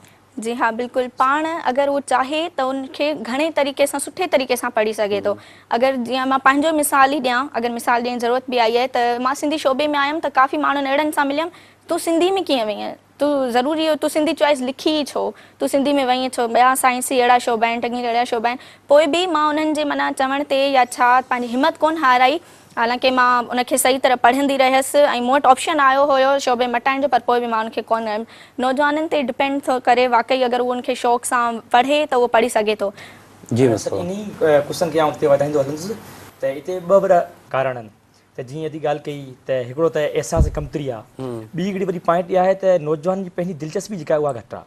جي ها بلڪل پاڻ اگر اهو چاهي ته ان کي گهڻي طريقي سان سٺي طريقي سان پڙهي سگهي ٿو اگر جيئن مان پنهنجو مثال ئي ڏيان اگر مثال ڏيڻ جي ضرورت به آئي آهي ته مان سنڌي شعبي ۾ آيم ته ڪافي ماڻهن اهڙن سان مليم تون سنڌي ۾ ڪيئن وئين تون ضروري هو تون سنڌي چوائس لکي ئي ڇو؟ تون سنڌي ۾ وئين ڇو؟ ٻيا سائنسي اهڙا شعبا آهن، ٽيڪنيڪل اهڙا شعبا آهن. پوء به مان انهن جي معنيٰ چوڻ تي يا ڇا پنهنجي همت ڪونه هارائي. حالانڪه مان ان کي صحيح طرح پڙهندي رهيس ۽ مون وٽ آپشن آيو هيو شعبي مٽائڻ جو پر پوء به مان ان کي ڪونه نوجوانن تي ڊپينڊ ٿو ڪري واقعي اگر اهو ان کي شوق سان پڙهي ته اهو پڙهي سگهي ٿو.
جي
سر
مصطفيٰ.
انهي ڪوشچن کي آئون اڳتي وڌائيندو هلندس ته اتي ٻه وڏا ڪارڻ آهن. ته جيئن ادي ڳالهه ڪئي ته هڪڙو ته احساس ڪمتري آ ٻي هڪڙي وڏي پوائنٽ اها آهي ته نوجوانن جي پنهنجي دلچسپي جيڪا آهي اها گهٽ آ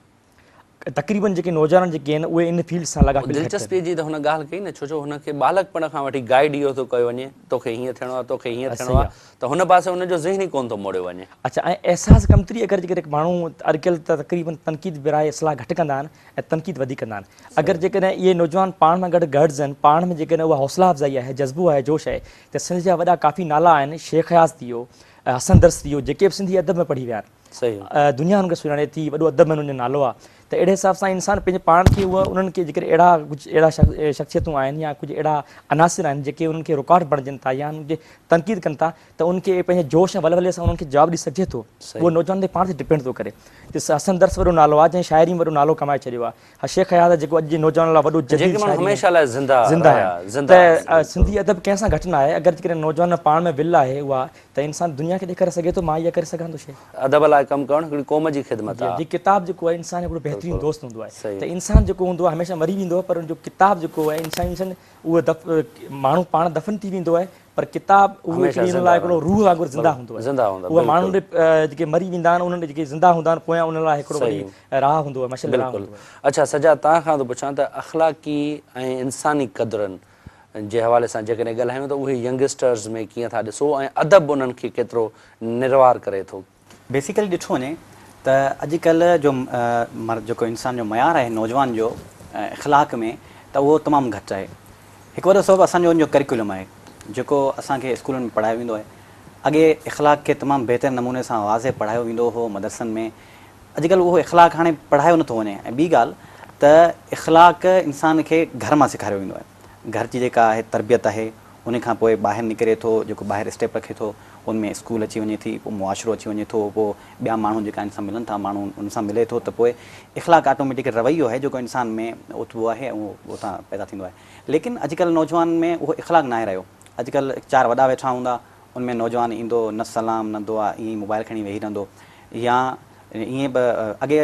تقريبن جيڪي نوجوان جيڪي آهن اهي ان فيلڊ سان لاڳاپيل گهٽ آهن.
دلچسپي جي ته هن ڳالهه ڪئي نه ڇو جو هن کي ٻالڪپڻ کان وٺي گائيڊ اهو ٿو ڪيو وڃي توکي هيئن ٿيڻو آ توکي هيئن ٿيڻو آ ته هن پاسي هن جو ذهن ئي ڪونه ٿو موڙيو وڃي.
اڇا ۽ احساس ڪمتري اگر جيڪڏهن هڪ ماڻهو اڄڪلهه ته تقريبن تنقيد براء اصلاح گهٽ ڪندا آهن ۽ تنقيد وڌيڪ ڪندا آهن. اگر جيڪڏهن اهي نوجوان پاڻ ۾ گڏ گڏز آهن، پاڻ ۾ جيڪڏهن اها حوصلا افزائي آهي، جذبو آهي، جوش آهي ته سنڌ جا وڏا ڪافي نالا آهن، شيخ اياز ٿي ويو، حسن درس ٿي ويو، جيڪي به سنڌي ادب ۾ پڙهي ويا آهن. دنيا انهن کي سڃاڻي ٿي، وڏو ادب ۾ انهن جو نالو آهي ته اهڙي حساب سان انسان پنهنجي پاڻ کي اها انهن کي جيڪڏهن اهڙا ڪجهه اهڙا شخصيتون آهن يا ڪجهه اهڙا عناصر آهن جيڪي انهن کي رڪاوٽ بڻجن ٿا يا انهن کي تنقيد ڪن ٿا ته انهن کي پنهنجي جوش ۽ ولولي سان انهن کي جواب ڏئي سگهجي ٿو. اهو نوجوان تي پاڻ تي ڊپينڊ ٿو ڪري. ته حسن درس وڏو نالو آهي جنهن شاعري ۾ وڏو نالو ڪمائي ڇڏيو آهي. ها شيخ اياز جيڪو اڄ جي نوجوانن لاء وڏو جديد
جيڪي ماڻهو هميشه لاء زنده
زنده آهن ته سنڌي ادب ڪنهن سان گهٽ نه آهي اگر جيڪڏهن نوجوان پاڻ ۾ ول آهي اها ته انسان دنيا کي ڏيکاري سگهي ٿو مان اها ڪري سگهان ٿو شيء.
ادب لاء ڪم ڪرڻ هڪڙي قوم جي خدمت آ.
جي ڪتاب جيڪو آهي انسان جو هڪڙو بهترين دوست هوندو آهي ته انسان جيڪو هوندو آهي هميشه مري ويندو آهي پر ان جو ڪتاب جيڪو آهي انسان انسان اهو دف ماڻهو پاڻ دفن ٿي ويندو آهي پر ڪتاب اهو هڪڙي ان لاء هڪڙو روح وانگر زنده هوندو آهي اهو ماڻهن ڏي جيڪي مري ويندا آهن انهن ڏي جيڪي زنده هوندا آهن پويان انهن لاء هڪڙو وري راهه هوندو آهي مشعل راهه هوندو آهي.
اڇا سجاد توهان کان ٿو پڇان ته اخلاقي ۽ انساني قدرن جي حوالي سان جيڪڏهن ڳالهايون ته اهي ينگسٽرز ۾ ڪيئن ٿا ڏسو ۽ ادب انهن کي ڪيترو نروار ڪري ٿو؟
بيسيڪلي ڏٺو وڃي ته اڄڪلهه جو جيڪو انسان جو معيار آهي نوجوان جو اخلاق ۾ ته اهو تمام گهٽ آهي. هڪ وڏو سبب اسان جو ان جو ڪريڪولم آهي جيڪو اسان کي اسڪولن ۾ پڙهايو ويندو آهي. اڳي اخلاق کي تمام بهتر نموني سان واضح پڙهايو ويندو هو مدرسن ۾ اڄڪلهه اهو اخلاق هاڻي پڙهايو نٿو وڃي ۽ ٻي ڳالهه ته اخلاق انسان کي گهر مان سيکاريو ويندو آهي. گهر جي جيڪا آهي تربيت آهي ان کان پوء ٻاهر نڪري ٿو جيڪو ٻاهر اسٽيپ رکي ٿو ان ۾ اسڪول اچي وڃي ٿي پوء معاشرو اچي وڃي ٿو پوء ٻيا ماڻهو جيڪا ان سان ملن ٿا ماڻهو ان سان ملي ٿو ته پوء اخلاق آٽوميٽڪ رويو آهي جيڪو انسان ۾ اوتبو آهي ۽ اهو اتان پيدا ٿيندو آهي ليڪن اڄڪلهه نوجوان ۾ اهو اخلاق ناهي رهيو اڄڪلهه چار وڏا ويٺا هوندا ان ۾ نوجوان ايندو نه سلام نه دعا ائين ئي موبائل کڻي ويهي رهندو يا ائين به اڳي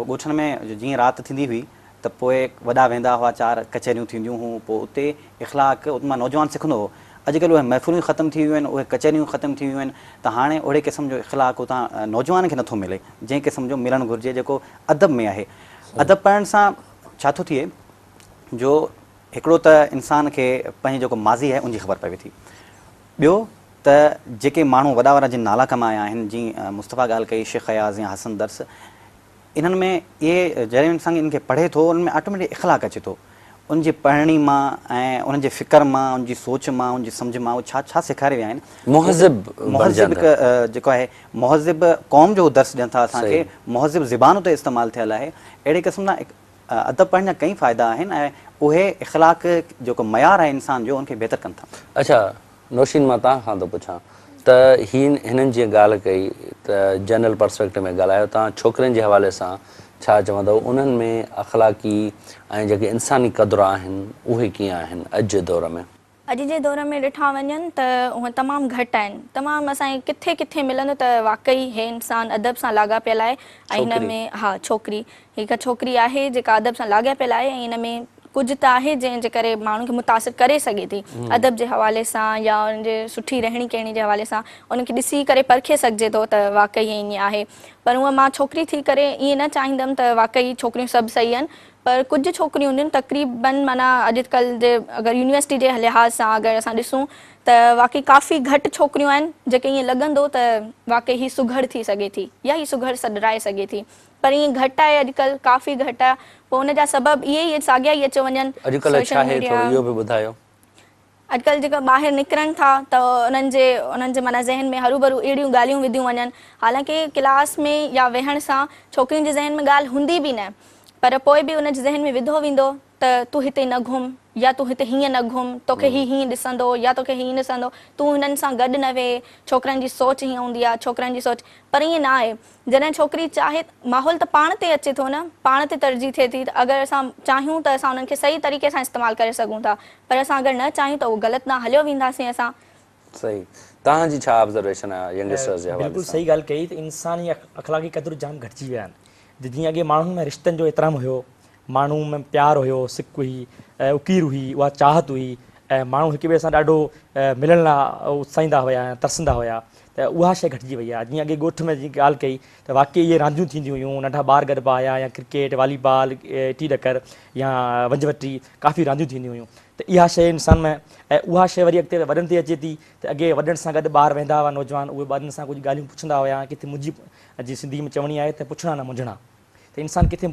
ڳوٺن ۾ جيئن رات ٿيندي هئي ته پوء وڏا ويندا هئا چار ڪچهريون ٿينديون هيون پوء اتي اخلاق ات مان نوجوان سکندو هو اڄڪلهه اهي محفلون ختم ٿي ويون آهن اهي ڪچهريون ختم ٿي ويون آهن ته هاڻي اهڙي قسم جو اخلاق اتان نوجوان کي نٿو ملي جنهن قسم جو ملڻ گهرجي جيڪو ادب ۾ آهي ادب پڙهڻ سان ڇا ٿو ٿئي جو هڪڙو ته انسان کي پنهنجي جيڪو ماضي آهي ان جي خبر پوي ٿي ٻيو ته جيڪي ماڻهو وڏا وڏا جن نالا ڪمايا آهن جيئن مصطفيٰ ڳالهه ڪئي شيخ اياز يا حسن درس انهن ۾ اهي جڏهن انسان انهن کي پڙهي ٿو انهن ۾ آٽوميٽڪ اخلاق اچي ٿو ان جي پڙهڻي مان ۽ انهن جي فڪر مان ان جي سوچ مان ان جي سمجهه مان اهي ڇا ڇا سيکاري ويا آهن
مهذب
مهذب هڪ جيڪو آهي مهذب قوم جو درس ڏين ٿا اسان کي مهذب زبان اتي استعمال ٿيل آهي اهڙي قسم سان ادب پڙهڻ جا ڪئين فائدا آهن ۽ اهي اخلاق جيڪو معيار آهي انسان جو ان کي بهتر ڪن ٿا.
اڇا نوشين مان توهان کان ٿو پڇان ته هي هنن جيئن ڳالهه ڪئي ته جنرل پرسپيڪٽو ۾ ڳالهايو توهان ڇوڪرين جي حوالي سان ڇا چوندؤ انهن ۾ اخلاقي ۽ جيڪي انساني قدر آهن اهي ڪيئن آهن اڄ جي دور ۾؟
اڄ جي دور ۾ ڏٺا وڃن ته اهي تمام گهٽ آهن تمام اسان کي ڪٿي ڪٿي ملندو ته واقعي هي انسان ادب سان لاڳاپيل آهي ۽ هن ۾ ها ڇوڪري هڪ ڇوڪري آهي جيڪا ادب سان لاڳاپيل آهي ۽ هن ۾ ڪجهه ته آهي جنهن جي ڪري ماڻهن کي متاثر ڪري سگهي ٿي ادب جي حوالي سان يا ان جي سٺي رهڻي ڪهڻي جي حوالي سان ان کي ڏسي ڪري پرکي سگهجي ٿو ته واقعي ائين آهي پر هونء مان ڇوڪري ٿي ڪري ائين نه چاهيندم ته واقعي ڇوڪريون سڀ صحيح آهن پر ڪجهه ڇوڪريون هونديون آهن تقريبن معنيٰ اڄ ڪلهه جي اگر يونيورسٽي جي لحاظ سان اگر اسان ڏسون ته واقعي ڪافي گهٽ ڇوڪريون آهن جيڪي ائين لڳندو ته واقعي هي سگهڙ ٿي سگهي ٿي يا هي سگهڙ سڏرائي سگهي ٿي پر ائين گهٽ آهي اڄ ڪلهه ڪافي گهٽ آهي پوء ان جا سبب اهي ئي ساڳيا ئي اچيو وڃن
اڄڪلهه ڇا
سوشل
آهي
ميڊيا
ٿورو اهو به ٻڌايو.
اڄڪلهه جيڪا ٻاهر نڪرن ٿا ته انهن جي انهن جي معنيٰ ذهن ۾ هروڀرو اهڙيون ڳالهيون وڌيون وڃن حالانڪه ڪلاس ۾ يا ويهڻ سان ڇوڪرين جي ذهن ۾ ڳالهه هوندي به نه پر پوء به ان جي ذهن ۾ وڌو ويندو ته تون هتي نه گهم يا تون هتي هيئن نه گهم توکي هي هيئن ڏسندو يا توکي هيئن ڏسندو تون هنن سان گڏ نه ويهه ڇوڪرن جي سوچ هيئن هوندي آهي ڇوڪرن جي سوچ پر ائين نه آهي جڏهن ڇوڪري چاهي ماحول ته پاڻ تي اچي ٿو نه، پاڻ تي ترجيح ٿئي ٿي ته اگر اسان چاهيون ته اسان انهن کي صحيح طريقي سان استعمال ڪري سگهون ٿا پر اسان اگر نه چاهيون ته اهو غلط ڏانهن هليو وينداسين اسان.
صحيح. توهان جي ڇا آبزرويشن آهي ينگسٽرز جي حوالي
بلڪل
سان؟
صحيح ڳالهه ڪئي ته انساني اخلاقي قدر جام گهٽجي ويا آهن جيئن اڳي ماڻهن ۾ رشتن جو احترام هيو ماڻهو ۾ پيار هيو سڪ هئي اڪير هئي اها چاهت هئي ۽ ماڻهو هڪ ٻئي سان ڏاڍو ملڻ لاء اتساهيندا هيا ۽ ترسندا هيا ته اها شيء گهٽجي وئي آهي. جيئن اڳي ڳوٺ ۾ جيئن ڳالهه ڪئي ته واقعي اهي رانديون ٿينديون هيون، ننڍا ٻار گڏبا هيا يا ڪرڪيٽ، والي بال، اٽي ڏڪر يا ونجهه وٽي ڪافي رانديون ٿينديون هيون ته اها شيء انسان ۾ ۽ اها شيء وري اڳتي وڏن تي اچي ٿي ته اڳي وڏن سان گڏ ٻار ويندا هئا نوجوان اهي وڏن سان ڪجهه ڳالهيون پڇندا هيا ڪٿي منجهي جيئن سنڌي ۾ چوڻي آهي ته پڇڻا نه منجهڻا ته انسان ڪٿي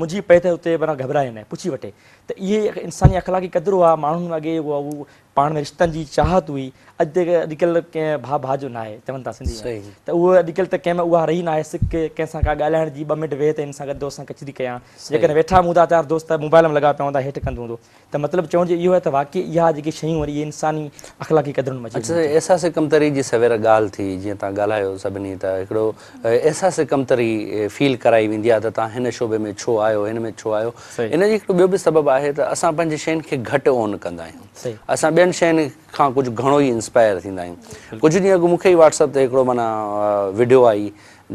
منجهي پئي ته اتي معنيٰ گهٻرائي نه پڇي وٺي ته اهي انساني اخلاقي قدر هئا ماڻهن ۾ اڳي اهو پاڻ ۾ رشتن جي چاهت هئي، اڄ اڄڪلهه ڪنهن ڀاء ڀاء جو ناهي چون ٿا سنڌي ۾ ته اهو اڄڪلهه ته ڪنهن ۾ اها رهي ناهي سڪ ڪنهن سان ڪا ڳالهائڻ جي ٻه منٽ ويهه ته هن سان گڏ دوست سان ڪچهري ڪيان جيڪڏهن ويٺا به هوندا چار دوست موبائل ۾ لڳا پيا هوندا هيٺ ڪنڌ هوندو ته مطلب چوڻ جو اهو آهي ته واقعي اها جيڪي شيون آهن اهي انساني اخلاقي قدرن ۾ اچي
اڇا سائين احساس ڪمتري جي سوير ڳالهه ٿي جيئن توهان ڳالهايو سڀني ته هڪڙو احساس ڪمتري فيل ڪرائي ويندي آهي ته توهان هن شعبي ۾ ڇو آيو هن ۾ ڇو آيو ان جي هڪڙو ٻيو به سبب آهي ته اسان پنهنجي شين کي گهٽ اون ڪندا آهيون اسان ٻين شين کان ڪجهه گهڻو ئي انسپائر ٿيندا آهيون ڪجهه ڏينهن اڳ مون کي ئي واٽس اپ تي هڪڙو معنيٰ وڊيو آئي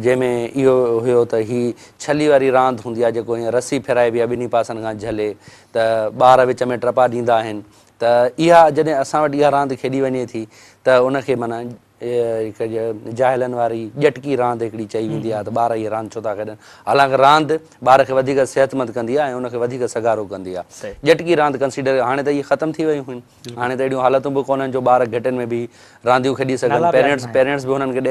جنهن ۾ اهو هيو ته هي ڇلي واري راند هوندي آهي جيڪو هيئن رسي ڦيرائبي آهي ٻنهي پاسن کان جهلي ته ٻار وچ ۾ ٽپا ڏيندا آهن ته اها جڏهن اسان وٽ اها راند کيڏي وڃي ٿي ته ان کي معنيٰ هڪ جاهلن واري ڄٽڪي راند هڪڙي چئي ويندي آهي ته ٻار هيء راند ڇو ٿا کيڏن حالانڪه راند ٻار کي وڌيڪ صحتمند ڪندي آهي ۽ ان کي وڌيڪ سگهارو ڪندي آهي ڄٽڪي راند ڪنسيڊر هاڻي ته اهي ختم ٿي ويون آهن هاڻي ته اهڙيون حالتون به ڪونهن جو ٻار گهٽين ۾ بيهي رانديون کيڏي سگهن پيرنٽس پيرنٽس به هنن کي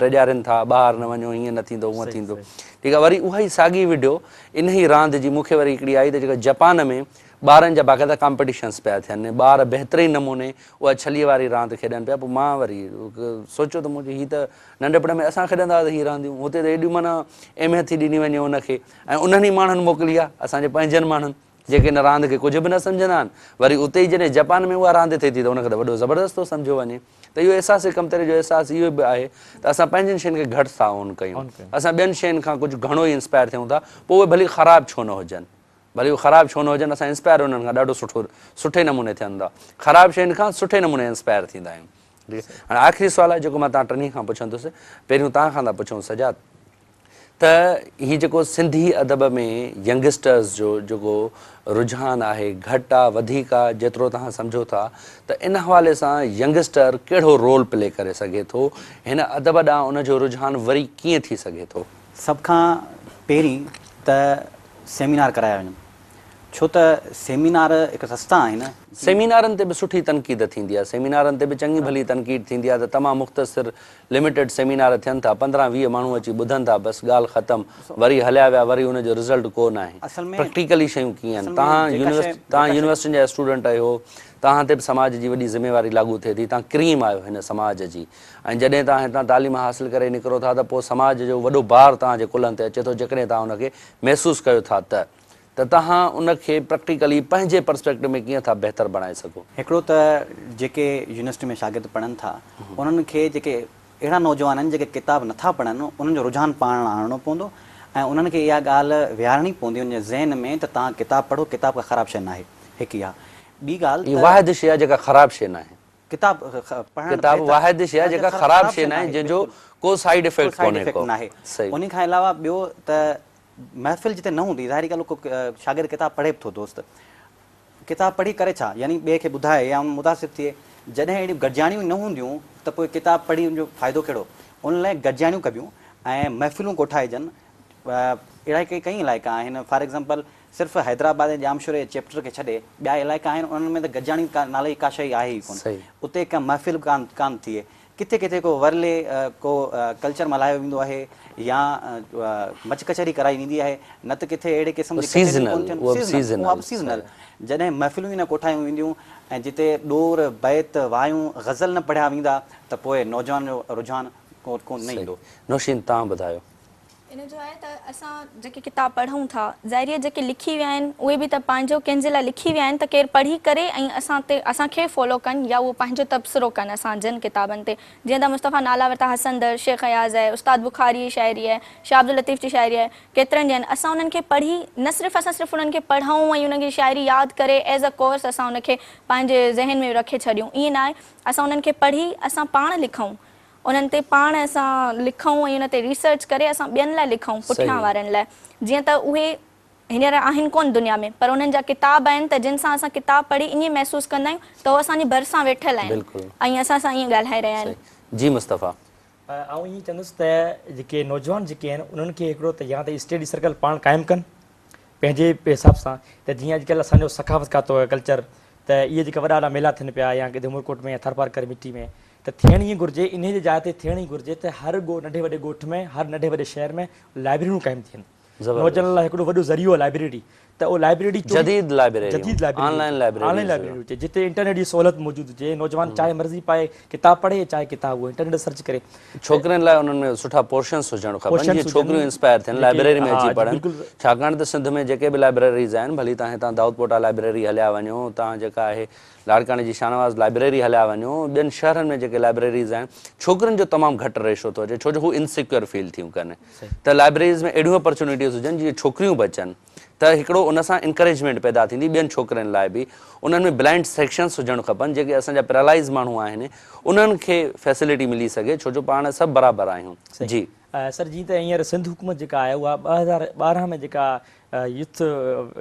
ڊيڄارين ٿا ٻاهر نه وڃو هيئن نه ٿيندو هونئن ٿيندو ٺيڪ آهي وري اها ئي ساڳي وڊيو انهي راند جي مون کي وري هڪڙي آئي ته جيڪا جپان ۾ ٻارن جا باقاعده ڪامپيٽيشنس پيا ٿين ٻار بهترين نموني اها ڇلي واري راند کيڏن پيا پوء مان وري سوچيو ته مون چيو هي ته ننڍپڻ ۾ اسان کيڏندا هئاسين هي رانديون هتي ته ايڏيون معنيٰ اهميت ٿي ڏني وڃي ان کي ۽ انهن ئي ماڻهن موڪلي آهي اسان جي پنهنجن ماڻهن جيڪي ان راند کي ڪجهه به نه سمجهندا آهن وري اتي ئي جڏهن جپان ۾ اها راند ٿئي ٿي ته ان کي ته وڏو زبردست ٿو سمجهيو وڃي ته اهو احساس ڪمتري جو احساس اهو به آهي ته اسان پنهنجين شين کي گهٽ ٿا اون ڪيون اسان ٻين شين کان ڪجهه گهڻو ئي انسپائر ٿيون ٿا پوء اهي ڀلي خراب ڇو نه هجن ڀلي اهي خراب ڇو نه هجن اسان انسپائر انهن کان ڏاڍو سٺو سٺي نموني ٿين ٿا خراب شين کان سٺي نموني انسپائر ٿيندا آهيون هاڻي آخري سوال آهي جيڪو مان توهان ٽنهي کان پڇندس پهريون توهان کان ٿا پڇون سجاد ته هي جيڪو سنڌي ادب ۾ ينگسٽرز جو جيڪو رجحان آهي گهٽ آ وڌيڪ آ جيترو توهان سمجهو ٿا ته ان حوالي سان ينگسٽر ڪهڙو رول پلي ڪري سگهي ٿو هن ادب ڏانهن ان جو رجحان وري ڪيئن ٿي سگهي ٿو؟
سڀ کان پهرين ته سيمينار ڪرايا وڃن ڇو ته سيمينار هڪ سستا آهن.
سيمينارن تي به سٺي تنقيد ٿيندي آهي سيمينارن تي به چڱي ڀلي تنقيد ٿيندي آهي ته تمام مختصر لميٽيڊ سيمينار ٿين ٿا پندرهن 20 ماڻهو اچي ٻڌن ٿا بس ڳالهه ختم وري هليا ويا وري ان جو رزلٽ ڪو ناهي پريڪٽيڪلي شيون ڪيئن آهن توهان توهان يونيورسٽين جا اسٽوڊنٽ آهيو توهان تي به سماج جي وڏي ذميواري لاڳو ٿئي ٿي توهان ڪريم آهيو هن سماج جي ۽ جڏهن توهان هتان تعليم حاصل ڪري نڪرو ٿا ته پوء سماج جو وڏو بار توهان جي ڪلهن تي اچي ٿو جيڪڏهن توهان ان کي محسوس ڪيو ٿا ته ته توهان ان کي پريڪٽيڪلي پنهنجي پرسپيڪٽو ۾ ڪيئن ٿا بهتر بڻائي سگهو؟
هڪڙو ته جيڪي يونيورسٽي ۾ شاگرد پڙهن ٿا انهن کي جيڪي اهڙا نوجوان آهن جيڪي ڪتاب نٿا پڙهن انهن جو رجحان پاڻ آڻڻو پوندو ۽ انهن کي اها ڳالهه ويهارڻي پوندي انهن جي ذهن ۾ ته توهان ڪتاب پڙهو ڪتاب ڪا خراب شيء ناهي هڪ اها ٻي ڳالهه
هي واحد شيء آهي جيڪا خراب شيء ناهي.
ڪتاب پڙهڻ
ڪتاب واحد شيء آهي جيڪا خراب شيء ناهي جنهن جو ڪو سائيڊ افيڪٽ ڪونهي ڪو.
صحيح. انهي کان علاوه ٻيو ته محفل جتي نه هوندي ظاهري ڳالهه ڪو شاگرد ڪتاب پڙهي به ٿو دوست ڪتاب پڙهي ڪري ڇا يعني ٻئي کي ٻڌائي يا متاثر ٿئي جڏهن اهڙيون گڏجاڻيون ئي نه هونديون ته پوء ڪتاب پڙهي ان جو فائدو ڪهڙو ان لاء گڏجاڻيون ڪبيون ۽ محفلون ڪوٺائجن اهڙا ڪئي ڪئي علائقا آهن فار ايگزامپل صرف حيدرآباد ۽ ڄامشوري جي چيپٽر کي ڇڏي ٻيا علائقا آهن انهن ۾ ته گڏجاڻي نالي جي ڪا شيء آهي ئي ڪونه اتي ڪا محفل به ڪانه ٿئي ڪٿي ڪٿي ڪو ورلي ڪو ڪلچر ملهايو ويندو آهي يا مچ ڪچهري ڪرائي ويندي آهي نه ته ڪٿي اهڙي قسم جي ڪچهريون ڪونه ٿين سيزنل اها به سيزنل جڏهن محفلون ئي نه ڪوٺايون وينديون ۽ جتي ڏور بيت وايون غزل نه پڙهيا ويندا ته پوء نوجوان جو رجحان ڪونه ايندو.
نوشين توهان ٻڌايو.
ان جو آهي ته اسان جيڪي ڪتاب پڙهون ٿا ظاهري آهي جيڪي لکي ويا آهن اهي به ته پنهنجو ڪنهن جي لاء لکي ويا آهن ته ڪير پڙهي ڪري ۽ اسان تي اسان کي فالو ڪن يا اهو پنهنجو تبصرو ڪن اسان جن ڪتابن تي جيئن ته مصطفيٰ نالا ورتا حسن درس شيخ اياز آهي استاد بخاري جي شاعري آهي شاهه عبداللطيف جي شاعري آهي ڪيترن جي آهن اسان انهن کي پڙهي نه صرف اسان صرف انهن کي پڙهون ۽ انهن جي شاعري ياد ڪري ايز ا ڪورس اسان ان کي پنهنجي ذهن ۾ رکي ڇڏيون ائين نه آهي اسان انهن کي پڙهي اسان پاڻ لکون انهن تي پاڻ اسان لکون ۽ ان تي ريسرچ ڪري اسان ٻين لاء لکون پٺيان وارن لاء جيئن ته اهي هينئر آهن ڪونه دنيا ۾ پر انهن جا ڪتاب آهن ته جن سان اسان ڪتاب پڙهي ائين محسوس ڪندا آهيون ته هو اسان جي ڀرسان ويٺل آهن ۽ اسان سان ائين ڳالهائي رهيا آهن.
جي مصطفيٰ.
آئون ائين چوندس ته جيڪي نوجوان جيڪي آهن انهن کي هڪڙو ته يا ته اسٽڊي سرڪل پاڻ قائم ڪن پنهنجي حساب سان ته جيئن اڄڪلهه اسان جو ثقافت کاتو آهي ڪلچر ته اهي جيڪا وڏا وڏا ميلا ٿين پيا يا ڪٿي عمرڪوٽ ۾ يا ٿرپارڪر مٽي ۾ ته ٿيڻ ائين گهرجي انهي جي جاء تي ٿيڻ ائين گهرجي ته هر ڳو ننڍي وڏي ڳوٺ ۾ هر ننڍي وڏي شهر ۾ لائبريريون قائم ٿين نوجوانن لاء هڪڙو وڏو ذريعو آهي لائبريري ته. ته اهو لائبريري
جديد لائبريري
جديد لائبريري
آن لائين
آن لائين لائبريري هجي جتي انٽرنيٽ جي سهولت موجود هجي نوجوان چاهي مرضي پائي ڪتاب پڙهي چاهي ڪتاب اهو انٽرنيٽ تي سرچ ڪري.
ڇوڪرين لاء انهن ۾ سٺا پورشنس هجڻ کپن جيئن ڇوڪريون انسپائر ٿين لائبريري ۾ اچي پڙهن ڇاڪاڻ ته سنڌ ۾ جيڪي به لائبريريز آهن ڀلي توهان هتان دائود پوٽا لائبريري هليا وڃو توهان جيڪا آهي لاڙڪاڻي جي شاهنواز لائبريري هليا وڃو ٻين شهرن ۾ جيڪي لائبريريز آهن ڇوڪرين جو تمام گهٽ ريشو ٿو اچي ڇو جو هو انسيڪيور فيل ٿيون ڪن ته لائبريريز ۾ اهڙيون اپرچونيٽيز هجن جيئن ڇوڪريون به اچن ته هڪڙو ان سان انڪريجمينٽ پيدا ٿيندي ٻين ڇوڪرين لاء به انهن ۾ بلائنڊ سيڪشنس هجڻ کپن جيڪي اسان جا پيرالائز ماڻهو آهن انهن کي فيسلٽي ملي سگهي ڇو جو پاڻ سڀ برابر آهيون جي.
سر جيئن ته هينئر سنڌ حڪومت جيڪا آهي اها 2012 ۾ جيڪا يوٿ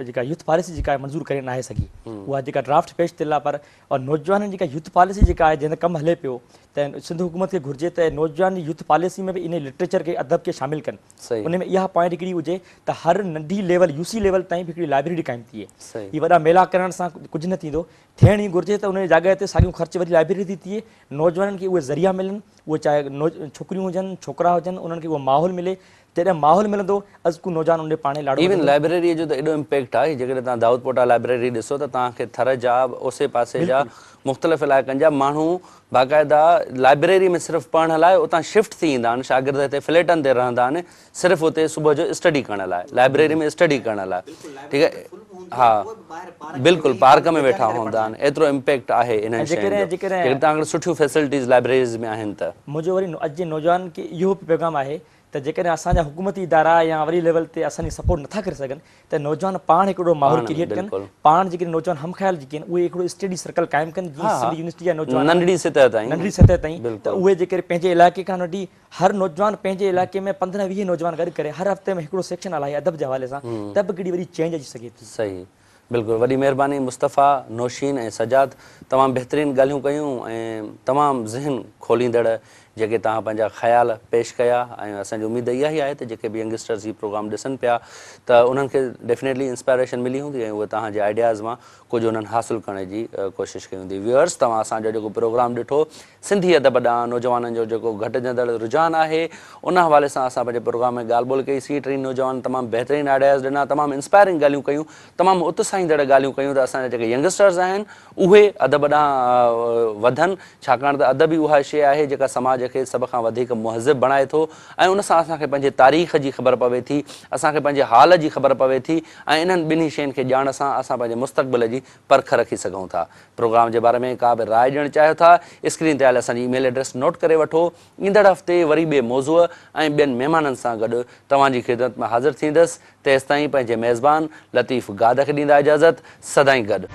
جيڪا يوٿ پاليسي جيڪا آهي منظور ڪري ناهي سگهي اها جيڪا ڊرافٽ پيش ٿيل آهي پر نوجوانن جيڪا يوٿ پاليسي جيڪا آهي جنهن تي ڪم هلي پيو ته سنڌ حڪومت کي گهرجي ته نوجوان جي يوٿ پاليسي ۾ به انهي لٽريچر کي ادب کي شامل ڪن ان ۾ اها پوائنٽ هڪڙي هجي ته هر ننڍي ليول يو سي ليول تائين به هڪڙي لائبريري قائم ٿئي. هي وڏا ميلا ڪرڻ سان ڪجهه نه ٿيندو. ٿيڻ ائين گهرجي ته ان جي جاڳهه تي ساڳيون خرچ وري لائبريري تي ٿئي، نوجوانن کي اهي ذريعا ملن، اهي چاهي ڇوڪريون هجن، ڇوڪرا هجن، انهن کي اهو ماحول ملي. جڏهن ماحول ملندو از ڪو نوجوان ان ڏي پاڻهي لاڙو
ايون
وڌندو.
لائبريريء جو ته ايڏو امپيڪٽ آهي، جيڪڏهن توهان دائود پوٽا لائبريري ڏسو ته توهان کي ٿر جا، اوسي پاسي جا، مختلف علائقن جا ماڻهو باقاعده لائبريري ۾ صرف پڙهڻ لاء اتان شفٽ ٿي ايندا آهن، شاگرد هتي فليٽن تي رهندا آهن صرف اتي صبح جو اسٽڊي ڪرڻ لاء لائبريري ۾ اسٽڊي ڪرڻ لاء ٺيڪ آهي ها بلڪل پارڪ ۾ ويٺا هوندا آهن ايترو امپيڪٽ آهي انهن شين جو جيڪڏهن توهان وٽ سٺيون فيسلٽيز لائبريريز ۾ آهن ته.
منهنجو وري اڄ جي نوجوانن کي اهو به پيغام آهي ته جيڪڏهن اسان جا حڪومتي ادارا يا وڏي ليول تي اسان جي سپورٽ نٿا ڪري سگهن ته نوجوان پاڻ هڪڙو ماحول ڪريئيٽ ڪن، پاڻ جيڪڏهن نوجوان هم خيال جيڪي آهن اهي هڪڙو اسٽڊي سرڪل قائم ڪن جيئن سنڌ يونيورسٽي جا نوجوان
ننڍڙي سطح تائين
ننڍڙي سطح تائين ته اهي جيڪڏهن پنهنجي علائقي کان وٺي هر نوجوان پنهنجي علائقي ۾ 15 20 نوجوان گڏ ڪري هر هفتي ۾ هڪڙو سيڪشن هلائي ادب جي حوالي سان ته به هڪڙي وڏي چينج اچي سگهي ٿي.
صحيح بلڪل وڏي مهرباني مصطفيٰ، نوشين ۽ سجاد تمام بهترين ڳالهيون ڪيون ۽ تمام ذهن کوليندڙ جيڪي توهان پنهنجا خيال پيش ڪيا ۽ اسان جي اميد اها ئي آهي ته جيڪي به ينگسٽرز هي پروگرام ڏسن پيا ته انهن کي ڊيفينيٽلي انسپائريشن ملي هوندي ۽ اهي توهان جي آئيڊياز مان ڪجهه انهن حاصل ڪرڻ جي ڪوشش ڪئي هوندي. ويورس توهان اسان جو جيڪو پروگرام ڏٺو سنڌي ادب ڏانهن نوجوانن جو جيڪو گهٽجندڙ رجحان آهي ان حوالي سان اسان پنهنجي پروگرام ۾ ڳالهه ٻولهه ڪئي سين ٽنهي نوجوانن تمام بهترين آئيڊياز ڏنا تمام انسپائرنگ ڳالهيون ڪيون تمام اتساهيندڙ ڳالهيون ڪيون ته اسان جا جيڪي ينگسٽرز آهن اهي ادب ڏانهن وڌن ڇاڪاڻ ته ادب ئي اها شيء آهي جيڪا سماج کي سڀ کان وڌيڪ مهذب بڻائي ٿو ۽ ان سان اسان کي پنهنجي تاريخ جي خبر پوي ٿي اسان کي پنهنجي حال جي خبر پوي ٿي ۽ انهن ٻنهي شين کي ڄاڻ سان اسان پنهنجي مستقبل جي پرک رکي سگهون ٿا. پروگرام جي باري ۾ ڪا به راء ڏيڻ چاهيو ٿا اسڪرين تي آيل اسان جي اي ميل ايڊريس نوٽ ڪري وٺو. ايندڙ هفتي وري ٻئي موضوع ۽ ٻين مهمانن سان گڏ توهان جي خدمت ۾ حاضر ٿيندس. تيستائين پنهنجي ميزبان لطيف گاد کي ڏيندا اجازت. سدائين گڏ.